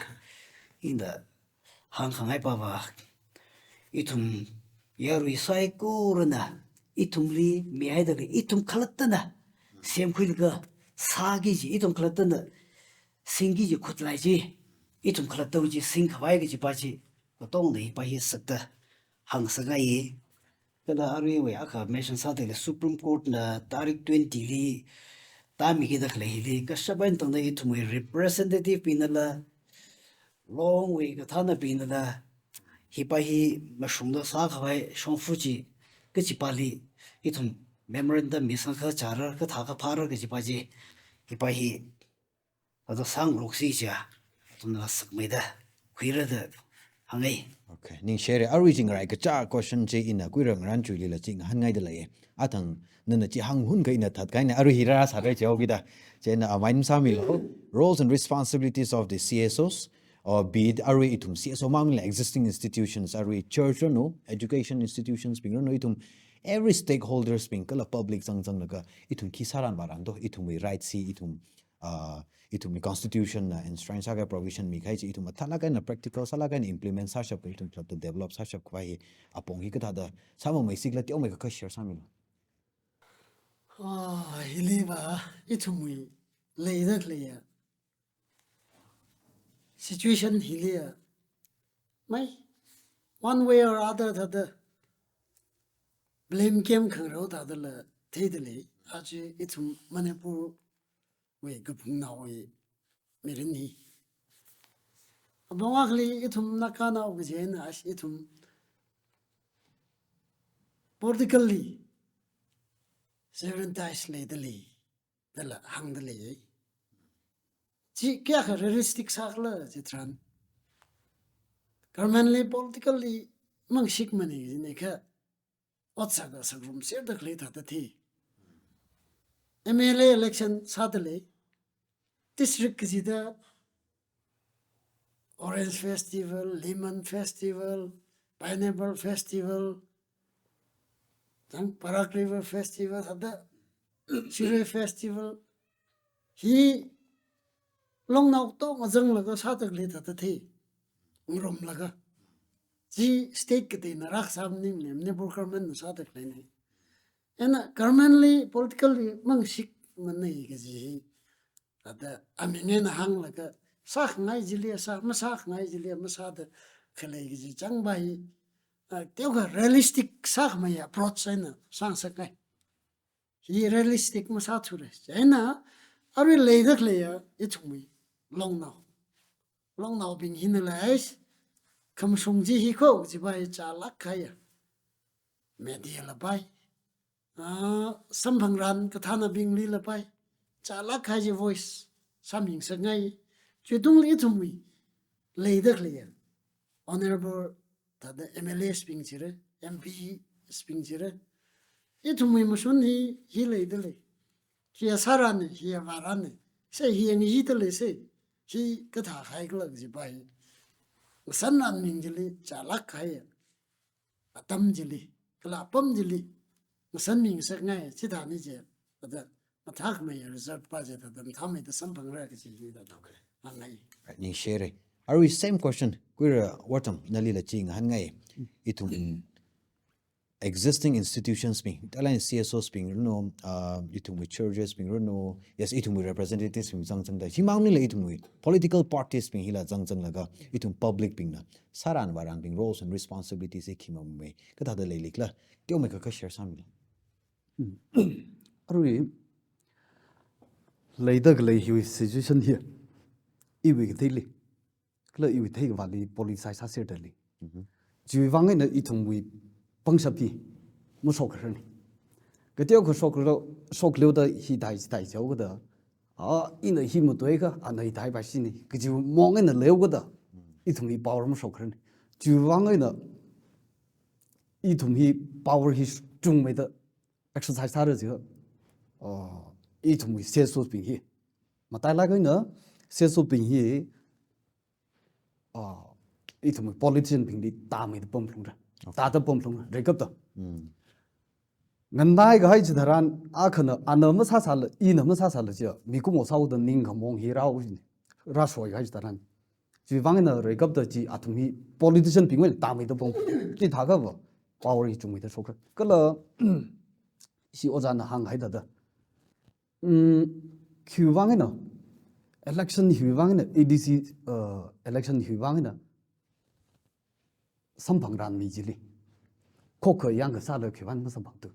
ina hāngkhangai pa va. Ithum yarui saikorana, ithumli mihaida khalei, ithum khalattana semkhuilaga sāki kaji, ithum khalattana singki kaji khutlai chi, ithum khalattawui chi singkhavai kaji pa chi, katongna hi pa hi sakta hāngsakngaiya. Kala aruiwui akha mention sāda khalei Supreme Court na tarik twenty li tāmikida khalei hili, kashap eina tangda ithumwui representative binala, Longwui kathānabinala, hi pa hi mashungda sākhavai shongfa chi, kaji pali, ithum memorandum misang kachāra, kathā kaphāra kaji pa chi, hi pa hi, thāda sāngaroksa chiakha, athumna sakmeida khuira da hāngngai. Okay, ningshire, arui chi ngarai kacha question chi ina Kuira Ngaranchuilila chi ngahānngaida leiya. Athang nana chi hānghun kha ina thatkahaina, arui hi rāra sāra chihaokida. Chieina amai masāmilu. Roles and responsibilities of the C S Os, or be it arui ithum C S O mang maningla existing institutions, arui church ranu, education institutions bing ranu, ithum every stakeholders bing kala public zangzanglaga ithum khi sāran vāran do, ithumwui rights hi ithum, ah, ithumwui constitution na enshrine sākahai provision mikahai chi ithum mathālāk eina practical sālāk eina implement sāshap, ithum khalatta develop sāshapkhavai hi apong hi kathāda sāmamei sikhala teomeikha kha share sāmilu. Ah, hili va, ithumwui leida khaleiya situation hiliya, mai, one way or other thāda blame game khangarao thādala theida lei. Aja ithum Manipurwui kaphungnaowui mirin hi. Apong akhali ithum Naganao kaji eina ashi ithum politically sovereigntize leida lei, dala hāngda lei. Chi kayākha realistic sākhala chitharan, government li politically mangshik maningmana kha, ot sākha sāngarumserda khalei thāda thei. M L A election sāda lei, district kachida Orange Festival, Lemon Festival, Pineapple Festival, thang Barak River Festival, thāda Shirui Festival, hi Longnao tong azanglaga sāda khalei thāda thei. Ngarumlaga. Chi state kateina rākasā maningmana, Manipur government na sāda khaleina. Ina government li, political li mangshik manei kaji hi. Thāda aming eina hānglaga, sākhangai chili sā, masākhangai chili masāda khalei kaji changva hi, ah, teokha realistic sākhamei approach eina sāngasakngai. Hi realistic masāthura. Chieina, arui leida khaleiya, ithumwui longnao. Longnaobing hina lei, khamashung chi hi ko, chiva hi chālāk kahaiya. Media la pai. Ah, samphangran kathānabingli la pai. Chālāk kahai chi voice sāmingasakngai. Chiwui tungli ithumwui leida khaleiya. Honorable thāda M L As bing chira, M Ps bing chira. Ithumwui mashun hi, hi leida lei. Hiya sārane, hiya vārane. Se hiya ngayida lei se. Hi kathā haikhala kajiva hi. Ngasānran ming chili, chālāk kahaiya. Atam chili, kala apam chili, ngasānmingasakngai, chithāna chi, thāda mathākhamei result va chi thāda mathāmeida samphangra kaji hi thāda. Okay. Hāngngai. Right, ningshire. Arui same question, Kuira Wortam, nalila chi ngahānngai. Ithum existing institutions bing, tala C S Os bing ranu, uh, ithumwui churches bing ranu, yes, ithumwui representatives bing zangzangda. Himang nila ithumwui political parties bing hila zangzanglaga, ithum public bingna sāran vāranbing roles and responsibilities hi khi mamei, kathāda leilikhala, teomeikha kha share sāmila. Hmm. Arui, leida khalei hiwui situation hi, iwui katheili, kala iwui theikhavāli politicize sāserda lei. Mhm. Chiwui vang eina ithumwui pangshap hi mashok kharani. Kateokha shoklo, shoklo da hi dai, dai jihaokada, ah, ina hi matuiakha, ana hi dai pai shini. Kajiwui mong eina leihaokada, ithum hi power mashok kharani. Chiwui vang eina ithum hi power hi chungmeida exercise sāra jiakha, ah, ithumwui C S Os bing hi. Matailāk eina C S Os bing hi, ah, ithumwui politician bingli tāmeida pamphungra. Okay. Tāda pamphungra, reikapta. Mm. Nganaikahai chitharan, akhana, ana masāsāla, ina masāsāla chiakha, mikumo sāhaoda ningkhamong hi rāhaoshini, rāshoikahai chitharan. Chiwui vang eina reikapta chi athum hi politician bingwui tāmeida pam. Chithākhava, power hi chungmeida shokra. Kala, ishi ojāna hānghai thāda. Mm, khiwui vang eina, election hiwui vang eina, A D C, uh, election hiwui vang eina, samphangranmi chili. Khokkha yangkha sālaga khiwuivang masamphangthu.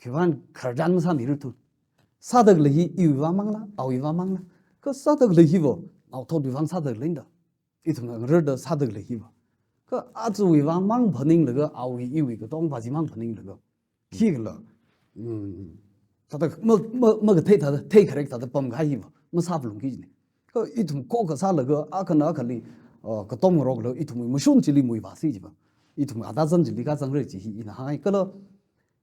Khiwuivang khararchan masāmirarthu. Sāda khalei hi iwui vang mangla, awui vang mangla. Kha sāda khalei hiva, naothotwui vang sāda khaleina da. Ithumna ngararda sāda khalei hiva. Kha achuwui vang mang phaninglaga, awui iwui katongva chi mang phaninglaga. Khikhala, mm, thāda ma, ma, makathei thāda, theikharek thāda pamkahai hiva, masāphalungki jini. Kha ithum khokkha sālaga, akhana akhali, uh, katom ngaroklaga, ithumwui mashun chili muivāsi jiva. Ithum atazan chili kazangra chi hi ina hānghai. Kala,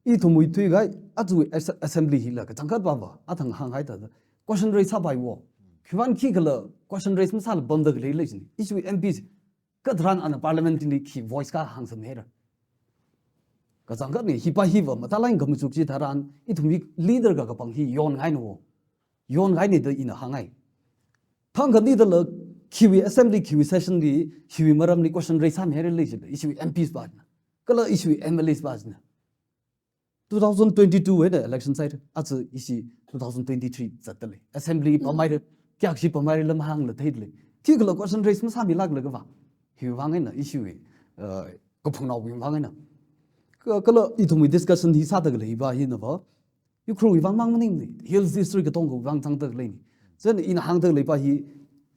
ithumwui thuikahai, achuwui as-, assembly hila kachangkhat vava, athang hānghai thāda, question raise sāpaiwo. Khiwuivang khikhala, question raise masāla pamda khalei lei jini. Ishi M Ps, katharan ana parliament li khi voice kahāng sāmira. Kachangkhatna hiva hiva mathālāk eina khamachuk chitharan, ithumwui leader kakapang hi yonngaina wo. Yonngaina da ina hānghai. Thangkha nidala khiwui assembly, khiwui session li, khiwui maramli question raise sāmira lei jila, ishiwui M Ps vana. Kala ishiwui M L As vana. Two thousand twenty-two eina election sāhaira, aja ishi two thousand twenty-three zatdalei. Assembly pamhaira, kayākha shi pamhaira lam hāngla theidalei. Khikhala question raise masāmilāklaga va. Hiwui vang eina ishiwui, uh, kaphungnaowui vang eina. Ka, kala ithumwui discussion hi sāda khalei hiva hinava. Ukhrulwui vang mang maningmana, Hills District katongawui vang zangda khaleina. Chieina ina hāngda khaleiva hi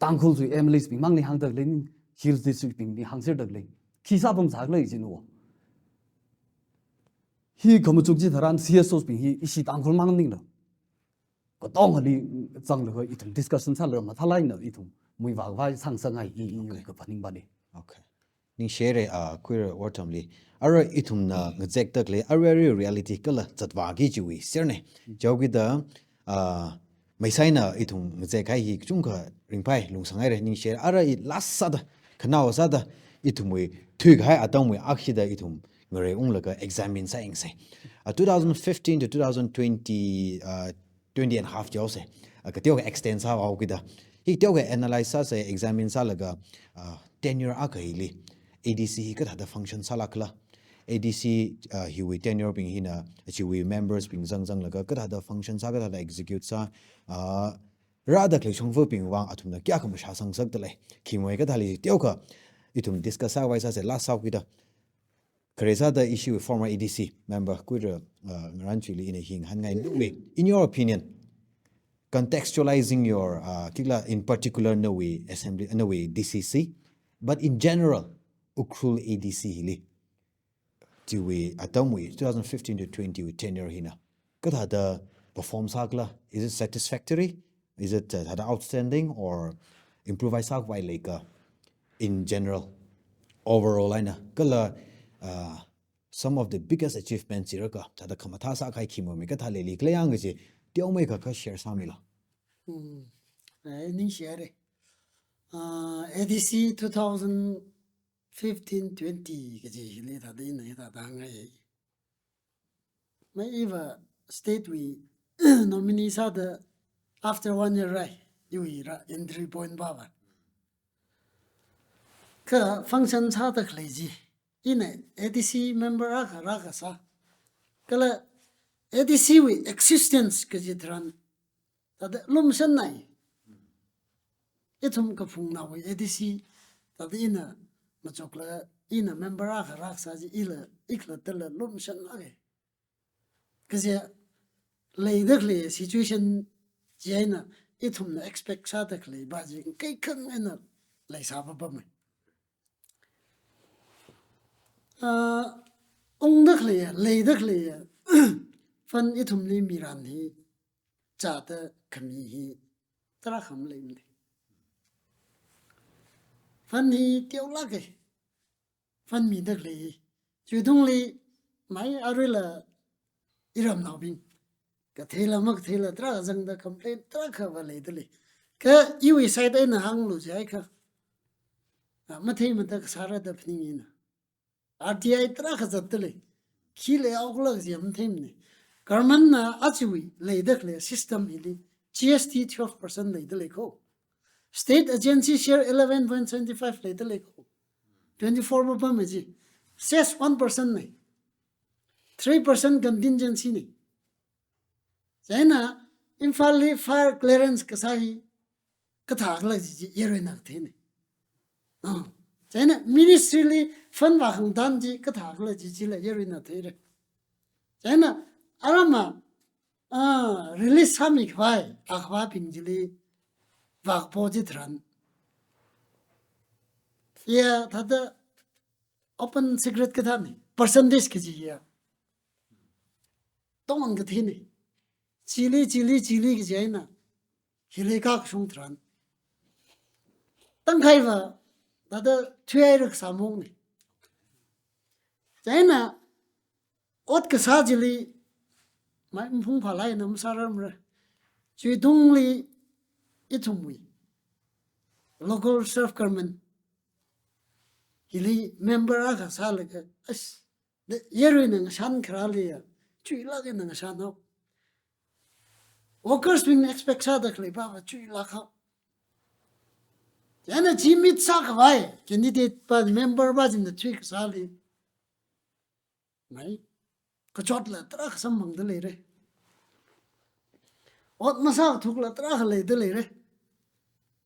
Tangkhulwui M L As bing mangli hāngda khaleina, Hills District bingli hāngserda khaleina. Khi sāpamsā khala jina wo. Hi khamachuk chitharan C S Os bing hi ishi Tangkhul mang maningla. Katongali zanglaga ithum discussion sālaga mathālāk eina ithum muivākhavai sāngasakngai i, i, i kaphaning vani. Okay. Ningshire, ah, Kuira Wortamli. Arui ithumna ngazekda khalei, arui arui reality kala zatvāki chiwui serne. Chihaokida, ah, meisaina ithum ngazekhai hi kachungkha ringphai lungsanghaira, ningshire. Arui last sāda, khanao sāda, ithumwui thuikahai atamwui akhida ithum ngareiunglaga examine sāyangsa. Ah, two thousand fifteen to two thousand twenty, ah, twenty and half jihaosa. Ah, kateokha extend sāhaokida. Hi teokha analyze sāsa, examine sālaga, ah, tenure akha hili A D C hi kathāda function sālākla, A D C, ah, hiwui tenure bing hina, chiwui members bing zangzanglaga kathāda function sā, kathāda execute sā, ah, rāda khalei shongfabing vang athumna kayākha mashāsang sakda lei. Khimowui kathāli teokha ithum discuss sāvai sāsa, last sākida. Khare sāda ishi former A D C member Kuira, uh, ngaran chili ina hi ngahānngai nawui. In your opinion, contextualizing your, uh, khikhala in particular nawui assembly, nawui D C C, but in general, Ukhrul A D C hili, chiwui atamwui two thousand fifteen to twenty wui tenure hina kathāda perform sākhala? Is it satisfactory? Is it, uh, thāda outstanding or improvise sākhavai leikhala? In general, overall eina kala, uh, some of the biggest achievements chi rākha, thāda khamathā sākahai khimowui kathā leili khala yang kaji teomeikha kha share sāmilo. Hmm. Eh, ningshi haira. Uh, A D C two thousand fifteen twenty kaji hili thāda ina hithāda ngai. Mai iva state wui nominee sāda after one year rai, iwui rā entry point pāva. Kha function sāda khalei chi, ina A D C member akha rākasā, kala A D C wui existence kaji tharan thāda lumshannai. Ithum kaphungnaowui A D C thāda ina machukla, ina member akha rākasā chi ila, ikhalattala lumshannai. Kaje leida khalei situation chi eina ithumna expect sāda khalei pa chi kaikhang eina leisā papamai. Ah, ungda khaleiya, leida khaleiya, fund ithumli miran hi, chāda khami hi, tarākha maleimana. Fund hi teolāka, fund mida khalei hi. Chiwuitungli mai aruila iramnaobing katheila makatheila tarākha zangda complain tarākhava leida lei. Kha iwui side eina hānglu jiakha, ah, matheimada kasāra da phaning ina. R T I tarākha zatda lei. Khi leihaokhala kaji matheimana. Government na achiwui leida khalei system hili G S T twelve percent leida lei ko. State agency share eleven point seventy five leida lei ko. Twenty-four mapamma chi. Cess one percent nei. Three percent contingency nei. Chieina Imphalli fire clearance kasā hi kathākhala kaji chi yaruina katheinei. Ah, chieina ministry li fund vākhangtan chi kathākhala kaji chila yaruina theira. Chieina arama, ah, release sāmikhavai, akhavābing chili vākapo chi tharan, ya, thāda open secret kathānei, percentage kaji ya tongkha katheinei. Chili, chili, chili kaji eina hili kakashung tharan, tangkhaiva thāda thuihaira kasā maongnei. Chieina ot kasā chili mai maphung phālāk eina masārarmara. Chiwuitungli ithumwui local self government hili member akha sālaga, as, da yaruina ngashan kharāli ya, chuilāk eina ngashanhao. Workers bingna expect sāda khalei pava chuilāk hao. Chieina chi meet sākhavai candidate pa, member pa china thuikasāli, mai, kachotla tarākha samphangda leira. Ot masākathukla tarākha leida leira.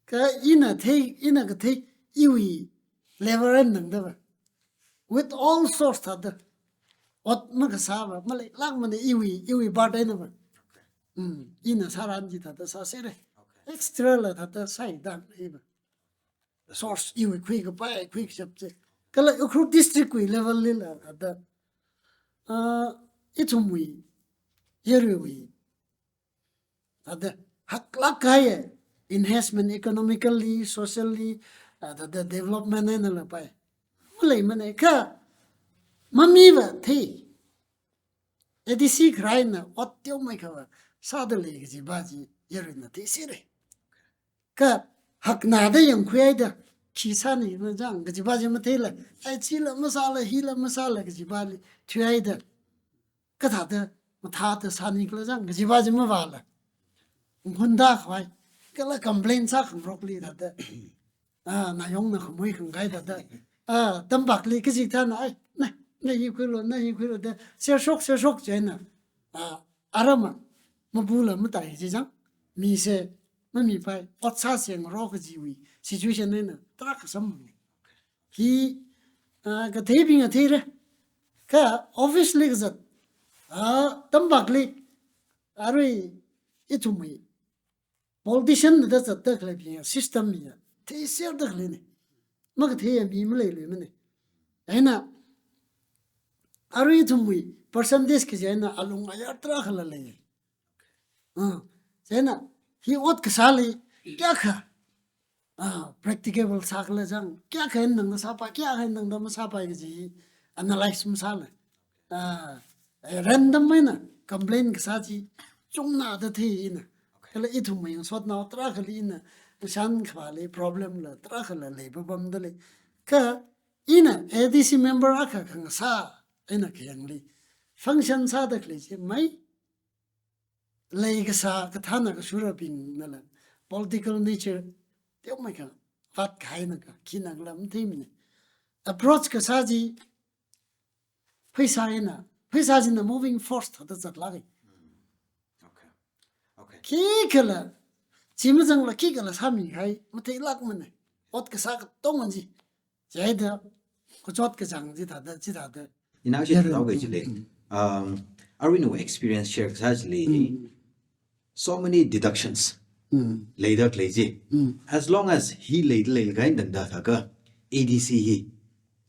Kha ina thei, ina kathei, iwui level eina tangda va, with all sorts thāda, ot makasāva maleilākmana, iwui, iwui part eina va. Hmm, ina sāran chi thāda sāsera. Extra la thāda sāi dang iva. Source iwui khuikapai, khuikashap chi. Kala Ukhrul district wui level lila thāda, ah, ithumwui, yaruiwui thāda haklāk kahai enhancement, economically, socially, ah, thāda development einala pai maleimana. Kha mamiva thei, A D C kharā eina ot teomeikhava sāda lei kaji pa chi yaruina theisera. Kha haknada yangkhuihaida, khi sānikhala chang kaji pa chi matheila, ai, chila masāla, hila masāla kaji pali thuihaida, kathāda mathāda sānikhala chang kaji pa chi mavāla, huntakhavai, kala complain sākhangarokli thāda. Ah, nayongna khamui khangai thāda. Ah, tampakli kachikathāna, ai, na, na hi khuilu, na hi khuilu da, sershok, sershok chieina. Ah, aramma, mapula matai chi chang, mise, mamipai, ot sāseng ro kajiwui situation eina, tarākha samphang. Hi, ah, katheibingna theira. Kha office li kazat, ah, tampakli, arui ithumwui politician da zatda khaleibing system ya, theiserda khaleina. Makatheiya mi maleiluimana. Eina, arui ithumwui percentage kaji eina alung ayar tarākhala lei. Ah, chieina, hi ot kasāli, kayākha, ah, practicable sākhala chang, kayākha eina tangda sāpai, kayākha eina tangda masāpai kaji analyze masāla. Ah, eh, random eina complain kasā chi chungna da theina. Kala ithumwui ngasotnao tarākhali ina, ngashan khavāli problem la, tarākhala lei, papamda lei. Kha ina A D C member akha khangasā eina khayangli, function sāda khalei chi mai, leikasā kathāna kashurabingnala, political nature, teomeikha, vātkahai eina kha, khina khala matheimana. Approach kasā chi, pheisā eina, pheisā china moving force thāda zatlāka. Okay. Okay. Khikhala, chi mazangla khikhala sāmihai, matheilākmana. Ot kasā katonga chi. Chieina, kachot kachāng chithāda, chithāda. Ina shi tau kai chile. Um, arui nawui experience share kasā chile. So many deductions. Leida khalei chi. As long as hi leida leilakha eina tangda thākha A D C hi,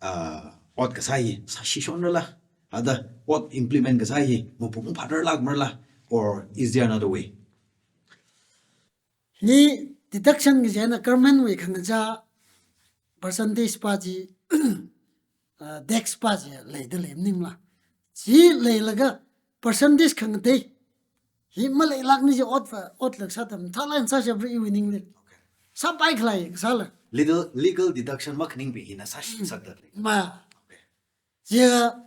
uh, ot kasā hi, sāshishonrala. Thāda ot implement kasā hi, mapung phatrarlākmarala. Or is there another way? Hi deduction kaji eina government wui khangachā percentage pa chi, ah, tax pa chi leida lei maningla. Chi leilaga percentage khangatei. Hi maleilākni chi ot va, ot lak sāda mathālāk eina sāshapra iwui ningli. Sāpai khalei kasāla. Legal, legal deduction makhaningbing hina sāshi sāda lei. Ma. Okay. Chiakha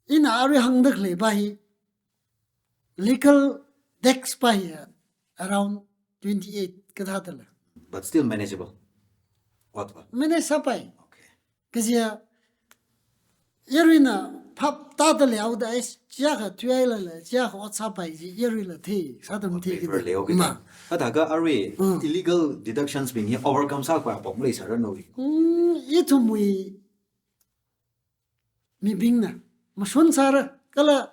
ina arui hāngda khalei pa hi, legal tax pa hi around twenty-eight kathāda lei. But still manageable. Ot va? Manage sāpai. Okay. Kajiya, yaruina phap tāda leihaoda ai, chiakha thuihailala, chiakha ot sāpai chi, yaruila thei, sāda mathei. Paper kida. Lei, okay. Ma. Kathākha arui, mm, illegal deductions bing hi overcome sākhavai apong maleisāra nawui? Mm, ithumwui mibingna mashun sāra, kala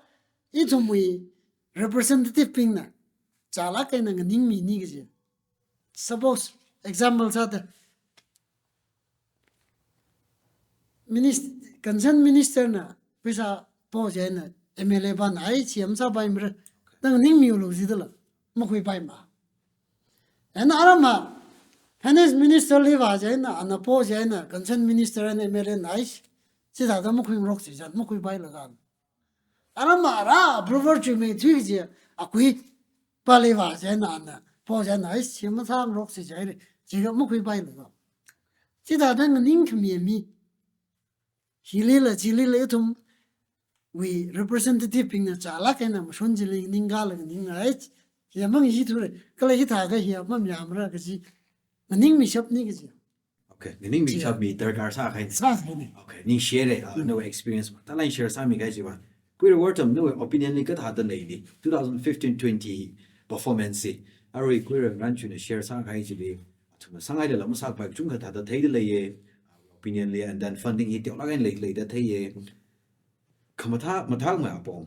ithumwui representative bingna chālāk eina nganingmini kaji. Suppose, example sāda, minist-, concerned minister na pheisā po chieina M L A pana ai chi masāpaimara, nganingmilu jidala, makhuipaima. Eina aramma, finance minister li vā chieina, ana po chieina, concerned minister eina M L A na ai, chithāda makhuingarok chi chang, makhuipailaga. Aramma rā approval chuimeithui chi, akui pali vā chieina, ana po chieina ai, chi masāngarok chi chang, chikha makhuipailaga. Chithāda nganingkhami mi. Hilila, chilila ithumwui representative bingna chālāk eina mashun chili nganingkhala nganingna ai, hiya mangayi thura, kala hithākha hiya mamayāmara kaji, nganingmishapni kaji. Okay, nganingmishap mi darkar sākahaina. Sākahaina. Okay, ningshihaira, uh, mm, nawui experience mathālāk eina share sāmikahai chiva. Kuira Wortam, nawui opinion li kathāda leili, two thousand fifteen twenty performance chi. Arui Kuira Ngarānchuina share sākahai chili, athumna sāngailala masāpai kachungkha thāda theida leiya, opinion li, and then funding hi teolāk eina lei, leida theiya. Khamathā, mathāmei apong,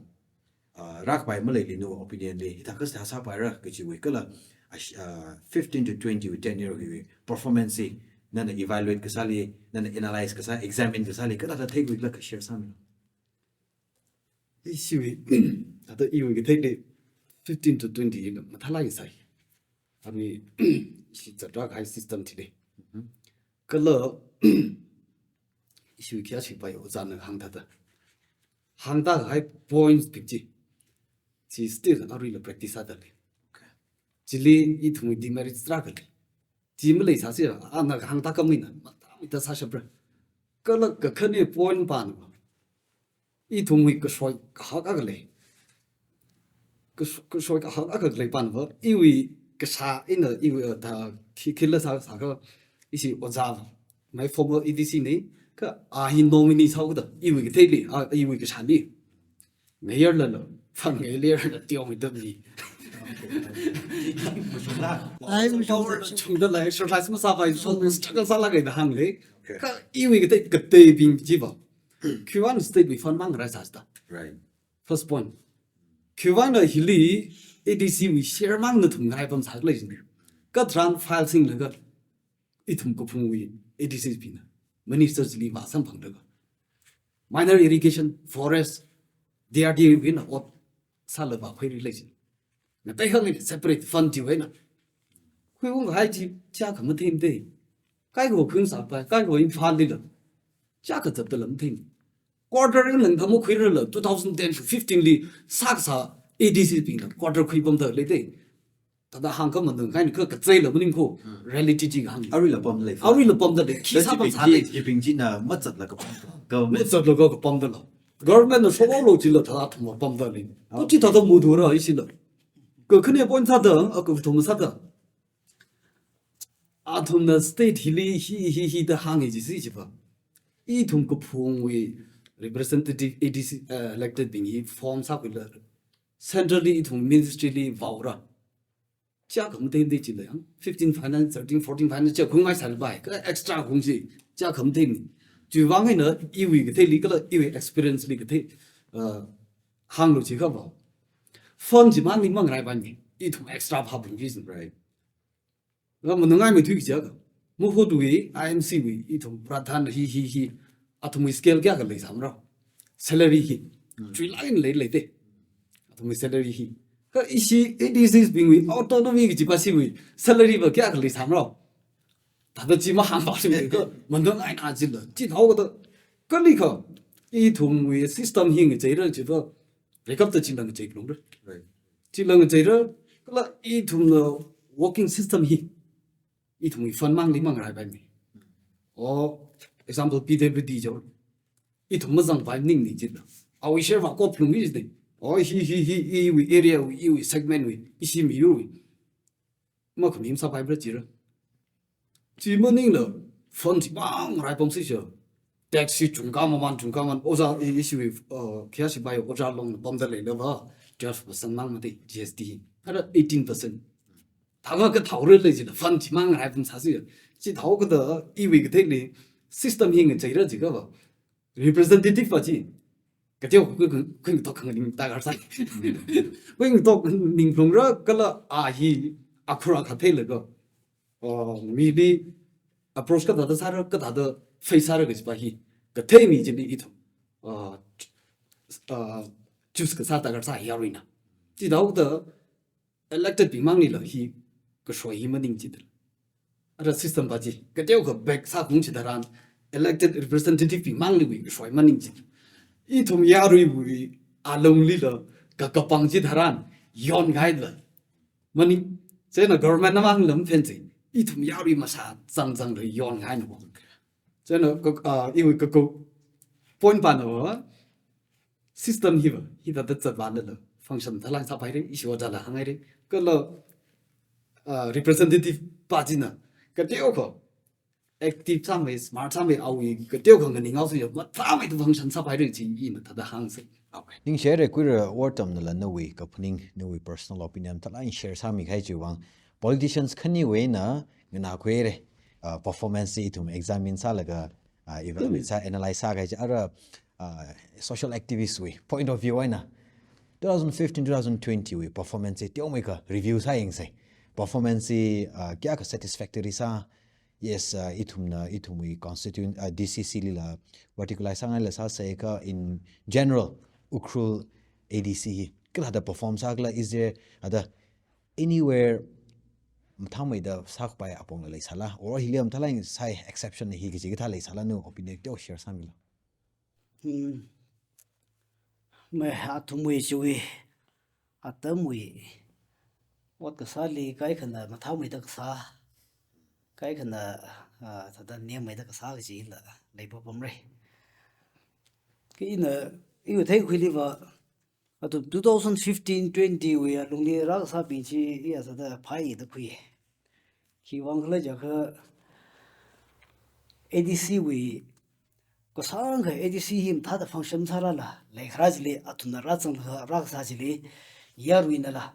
uh, rākapai maleili nawui opinion li, hithākha sāsāpaira kajiwui kala, uh, sh-, uh, fifteen to twenty wui tenure wui performance hi, nana evaluate kasāli, nana analyze kasā, examine kasāli, kathāda theikhuilakha share sāmi. Ishiwui, thāda iwui katheili fifteen to twenty ina mathālāk eina sai. Ami, ishi zatrākahai system chili. Mhm. Kala, ishiwui khayā shipai ojāna hāngda thāda. Hāngda kahai points bing chi. Chi still aruila practice sāda lei. Okay. Chili ithumwui demerits tarākha lei. Chi maleisāsi, ana hāngda khamina, mathāmeida sāshapra. Kala kakhane point pana va, ithumwui kashoi kahak akha lei. Kash-, kashoi kahak akha lei pana va, iwui Kasā ina iwui, uh, ta khi, khila sā, sākha ishi ojā, my former A D C na, kha a hi nominee sāhaoda, iwui katheili, a, iwui kasāli. Ngayar lala, fund ngayar lala, teomeida mi. Ai, mashung. Power chungda lei, exercise masāpai, so struggle sālaga da hānglei. Okay. Kha iwui kathei, katheibing chiva. Khiwuivang state wui fund mang rai sāsāda. Right. First point. Khiwuivang hili A D C wui share mang nathum ngarāipam sālei jin. Kha tharan file singlaga ithum kaphungwui A D Cs bingna Minister chili vāsamphanglaga, minor irrigation, forest, D R D A wui eina ot sālaga vākhuirilei jin. Ngatei hāngli separate fund chiwui eina khuiunghai chi, chiyākha matheimana. Kaikho khuiung sāpai, kaikho Imphal lila, chiyākha zatdala matheimana. Quarter in lang thamu khuirala, two thousand ten to fifteen li sākasā A D Cs bingla quarter khuipamda leida. Thāda hāngkha manung kahaina, kha kacheila maningkho, hmm, reality chi kahāng. Aruila pamda lei. Aruila pamda lei. Khi sāpam sālei. Hibing china mazatlaga pam. Government. Mazatlaga kapamdala. Government na shokhaolu chila thāda athumva pamda lei. Ah, okay. Chi thāda muthura ishila. Kakhane point sāda, a, kathum sāda. Athumna state hili hi, hi, hi da hāngi jisi chiva. Ithum kaphungwui representative A D C, uh, elected bing hi form sākhuila, centrally ithum ministry li vāura. Chiyākha matheimana chila yang. Fifteen finance, thirteen, fourteen finance chiyākha khuingai sālapai. Kha extra khuiung chi, chiyākha matheimana. Chiwuivang eina iwui katheili kala iwui experience li kathei, uh, hānglu chikhava, fund chi mangli mangarāipaimana. Ithum extra phāphung chi jin. Right. Kha manungngaimei thui kajiakha, Mukhoot wui, I M C wui, ithum pradhan hi, hi, hi, athumwui scale kayākha leisāmarao. Salary hi. Hmm. Chuilāk eina lei, leida. Athumwui salary hi. Kha ishi A D Cs bingwui autonomy kajipa shiwui salary va kayākha leisāmarao. Thāda chi mahāngpamsei kha, manungngaina jila. Chithāhaoda, kalikha, ithumwui system hi ngacheira chiva, rekapta chila ngachei phalungra. Right. Chila ngacheira, kala ithumna working system hi, ithumwui fund mangli mangarāipaimana. O, example, P W D jo. Ithum mazangpai maningmana jila. Awui share va kot phalungmi jida. O, hi, hi, hi, iwui area wui, iwui segment wui, ishi miyurwui makhami masāpaimara jira. Chi maningla, fund chi mangarāipamsi sha. Tax chi chungkha maman, chungkha maman, ojā, i, ishiwui, uh, khayā sipai ojā longna pamda leilava, twelve percent mang mati, G S T. Ara eighteen percent. Thāva kathāhaora lei jila, fund chi mangarāipam sāsi. Chithāhaoda, iwui katheili, system hi ngacheira jikhava, representative pa chi, kateokha khuingatok khanganing darkar sai. Khuingatok ning phalungra kala a hi akhura katheilaga, uh, mili approach kathāda sāra, kathāda face sāra kajipa hi, katheimi chili ithum, uh, ch-, uh, choose kasā darkar sai yaruina. Chithāhaoda, elected bing manglila hi kashoi hi maning jida. Ara system pa chi, kateokha back sākhuiung chitharan, elected representative bing mangliwui kashoi maning jida. Ithum yaruiwui alunglila, kakapang chitharan, yonngaila maning. Chieina government na manglam phensi, ithum yarui masā zangzangla yonngaina bo. Chieina ka, ah, iwui kako point pana va, system hiva, hithāda zatvālala, function mathālāk sāpaira, ishi ojāla hāngngaira. Kala, ah, representative pa china, kateokha active sāmei, smart sāmei awui, kateokha nganinghaosi ya, mathāmeida function sāpaira chi ina thāda hāngsa. Okay. Ningshi haira Kuira, wortamnala nawui kaphaning, nawui personal opinion mathālāk share sāmikahai chiwuivang, politicians khaniwui eina nganākhuira, ah, performance chi ithum examine sālaga, ah, evaluate sā, analyze sākahai chi, ara, ah, social activist wui point of view eina, two thousand fifteen, two thousand twenty wui performance chi teomeikha review sāyangsa. Performance chi, ah, kayākha satisfactory sā? Yes, ah, ithumna, ithumwui constituent, ah, D C C lila, particular sāngaila sāsa kha in general, Ukhrul A D C hi kathāda perform sākhala, is there, ada, anywhere mathāmeida sākapai apongla leisāla? Or hili mathālāk sai exception hi kaji kathā leisāla, nawui opinion teo share sāmila. Hmm. Mai athumwui chiwui, atamwui ot kasāli kaikhana mathāmeida kasā, kaikhana, ah, thāda nemmeida kasā kajila leipapamra. Kha ina, iwui theikhuiliva, Athum two thousand fifteen twenty wui alungli rākasābing chi iya sāda phāi da khui. Khiwuivang khala jiakha A D C wui kasāngkha A D C hi mathāda function sārala, leikharā chili athumna rāzang rākasā chili yaruinala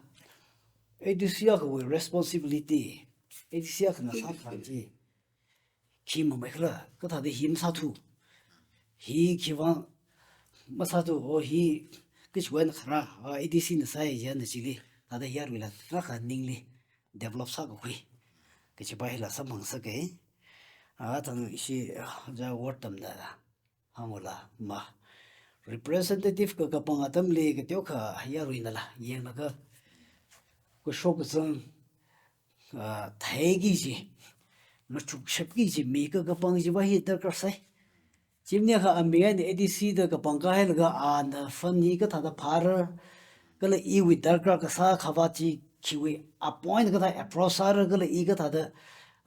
A D C akhawui responsibility, A D C akhana sākharā chi khi mamai khala, kathāda hi masāthu, hi khiwuivang masāthu, o hi kachiwui eina kharā, a, A D C na sāi jiana chili thāda yaruila rākha ningli develop sākakhui kachipa hila samphang sāke. A, thang ishi, a, ja word tamda hāngula ma. Representative kakapang atamli kateokha yaruinala yanglaga kashok kazang, a, theiki kaji, machukshapki kaji mi kakapang chiva hi darkar sai. Chi maningakha ami eina A D C da kapangkahailaga ana fund hi kathāda phāra, kala iwui darkar kasā khavāt chi khiwui appoint kathā approach sāra, kala i kathāda,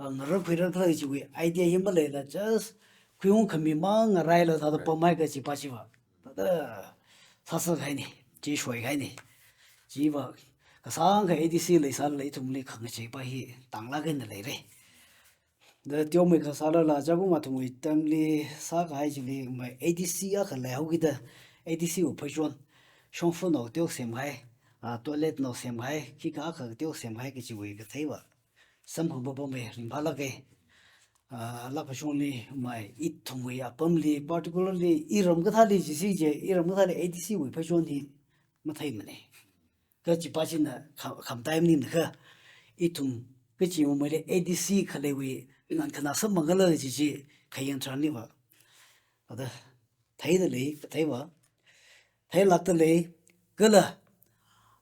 a, ngarakhuira khala chiwui idea hi maleila, just khuiung khami mang ngaraila thāda pamhai kachipa chiva thāda sāsā kahaini, chi shoi kahaini. Chiva kasāngkha A D C leisālala ithumli khangacheipa hi tanglāk eina leira. Da teomeikha sālala, chapum athumwui atamli sākahai chili mai A D C akha leihaokida, A D C wui pheichon, shongfanao teok semhai, a, toiletnao semhai, khikha akha teok semhai kachiwui katheiva samphang papamei, ringphālāke. A, lākphashongli mai ithumwui apamli, particularly iram kathāli jisi je, iram kathāli A D C wui pheichon hi matheimane. Kachipa china kham, khamataimaningakha, ithum kachi mameili A D C khaleiwui ngankhana samphangkhala kaji chi khayang tharanniva thāda theida lei, katheiva theilākda lei, kala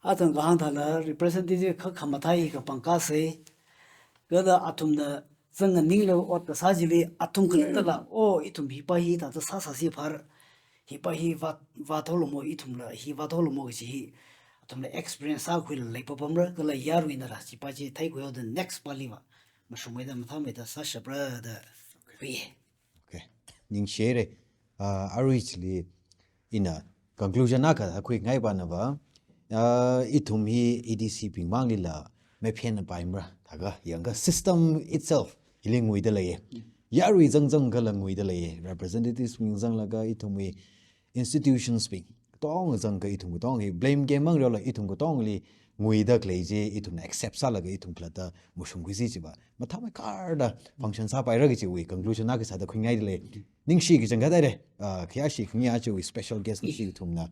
athang kahāng thāla representative kha khamathā hi kapangkasei, kala athumna zangnganingla ot kasā chili athum khalattala, o, ithum hipa hi thāda sāsāsi phāra, hipa hi vāt, vāthaolumo, ithumla hi vāthaolumo kaji hi athumla experience sākhuila leipapamra, kala yaruinala chipa chi theikhuihaoda next paliva mashungmeida mathāmeida sāshapra da khui. Okay. Ningshire. Ah, arui chili ina conclusion akha khuingai panava, ah, ithum hi A D C bing manglila maphenpaimara, thākha yangkha system itself hili nguida leiye. Yarui zangzang kala nguida leiye. Representatives bing zanglaga ithumwui institutions bing katong zangkha ithum katong hi blame game mang riola ithum katongli nguida khalei chi ithumna accept sālaga ithum khalatta mashungkhuisi chiva mathāmeikharda function sāpaira kajiwui conclusion akha sāda khuingaida lei. Ningshi kachangkhat haire, ah, khayāshi khangayā chiwui special guest nashi kathumna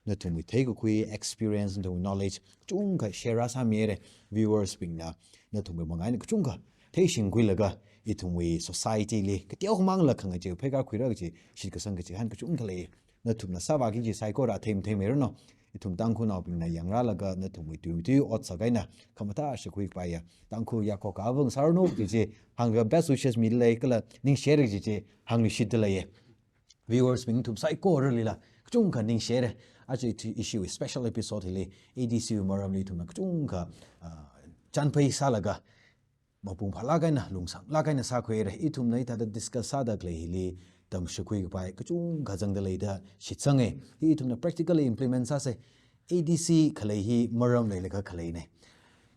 nathumwui theikakhui experience, nathumwui knowledge kachungkha share sāmihaire. Viewers bingna nathumwui manga eina kachungkha theishingkhuilaga ithumwui society li kateokha mangla khangachei pheikakhuira kaji shitkasang kachihān kachungkha lei. Nathumna sāvāki kaji saikora athei matheimeiranu. Ithum Tangkhulnaobingna yangrālaga nathumwui tui tui ot sākahaina khamathā shakhuipaiya Tangkhul yakkho kavang sāranu kaji chi hānglaga best wishes mida lei kala ningshire kaji chi hāngluishitda leiye. Viewers bing nathum saikoralila kachungkha ningshire. Aja ithi ishiwui special episode hili A D C wui maramli ithumna kachungkha, ah, chānphei sālaga mapung phālāk eina, lungsanglāk eina sākhuire. Ithumna hithāda discuss sāda khalei hili tamshakhui kapai kachungkha zangda leida shitsange. Hi ithumna practically implement sāse. A D C khalei hi maram leilakha khaleine.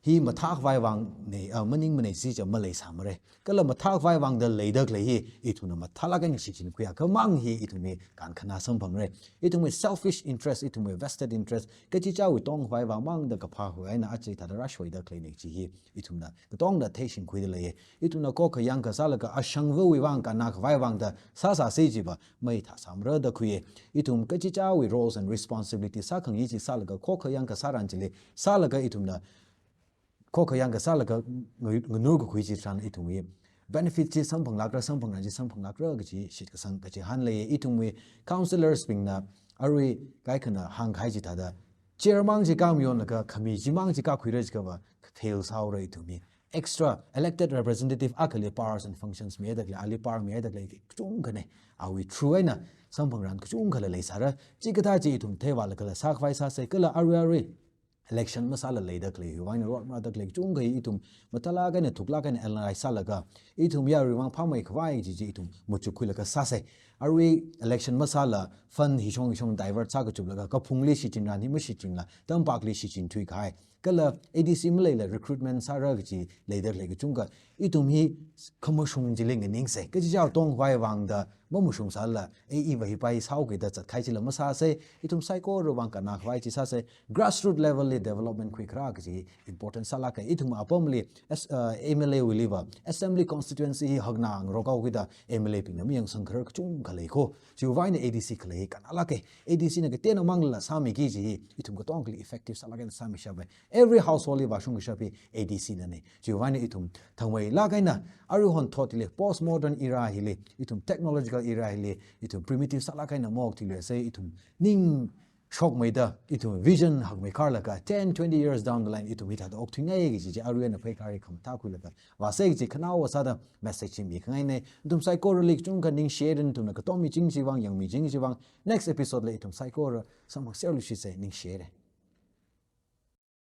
Hi mathākhavai vāngne, ah, maningmane chi cha maleisāmare. Kala mathākhavai vāngda leida khalei hi ithumna mathālāk eina shichinkhui akhamang hi ithumwui kankhana samphangre. Ithumwui selfish interest, ithumwui vested interest, kachichāwui tongkhavai vāngmangda kaphākhavai eina aja hithāda rāshoida khaleine chi hi ithumna katongna theishingkhuida leiye. Ithumna khokkha yangkha sālaga ashangvawui vāng kannakhavai vāngda sāsāsi chiva maithāsāmara da khuiye. Ithum kachichāwui roles and responsibility sākhangai chi sālaga khokkha yangkha sāran chili sālaga ithumna khokkha yangkha sālaga ngu-, nganurkakhui chitharan ithumwui benefit chi samphanglākra, samphangra chi samphanglākra kaji shitkasang kachihān leiye. Ithumwui councillors bingna arui kaikhana hāngkahai chithāda chair mang chi kāmayonlaga khami chimang chi kākhuira chiakhava fail sāhaora ithumwui. Extra elected representative akhali powers and functions mihaida khalei, ali power mihaida khalei kachungkhane. Awui through eina samphangran kachungkhala leisāra. Chikathā chi ithum theivālagala sākhavai sāse kala arui arui election masāla leida khalei, hiwui vang eina rot marāda khalei kachungkha hi ithum mathālāk eina thuklāk eina analyze sālaga, ithum yaruiwui vang phāmeikhavai chi chi ithum machukkhuilaga sāsa. Arui election masāla fund hishong hishong divert sākachuplaga, kaphungli shichinran hi mashichinla, tampakli shichinthuikahai, kala A D C maleila recruitment sāra kaji leida khalei kachungkha, ithum hi khamashung chili nganingsa. Kachichā tongkhavai vangda mamashungsālala, ei iva hi pai sāhaokida zatkahai chila masāsa, ithum saikorawui vang kannakhavai chi sāsa, grassroot level li development khuikharā kaji important sālāka. Ithum apamli, as, uh, M L A wuiliva, assembly constituency hi hakna ngarokhaokida M L A bingna mayangsangkharar kachungkha lei ko. Chiwui vang eina A D C khalei hi kannalāka. A D C na kateonao mangla sāmiki kaji hi, ithum katongali effective sālāk eina sāmishapa. Every household li vāshung kashap hi A D C nana. Chiwui vang eina ithum thangmeilāk eina, aruihon thot hili, postmodern era hili, ithum technological era hili, ithum primitive sālāk eina maokthuiluisa, ithum ning shokmeida, ithum vision hakmeikharlaga, ten, twenty years down the line, ithum hithāda okthuingai kaji chi, arui eina pheikar hi khamathā khuilaga vāsa kaji khanaowa sāda message chi mikhangaina. Nathum saikorali kachungkha ningshihaira, nathumna katom miching chiwui vang, yangmiching chiwui vang. Next episode li ithum saikora samphangserluishitsa, ningshihaira.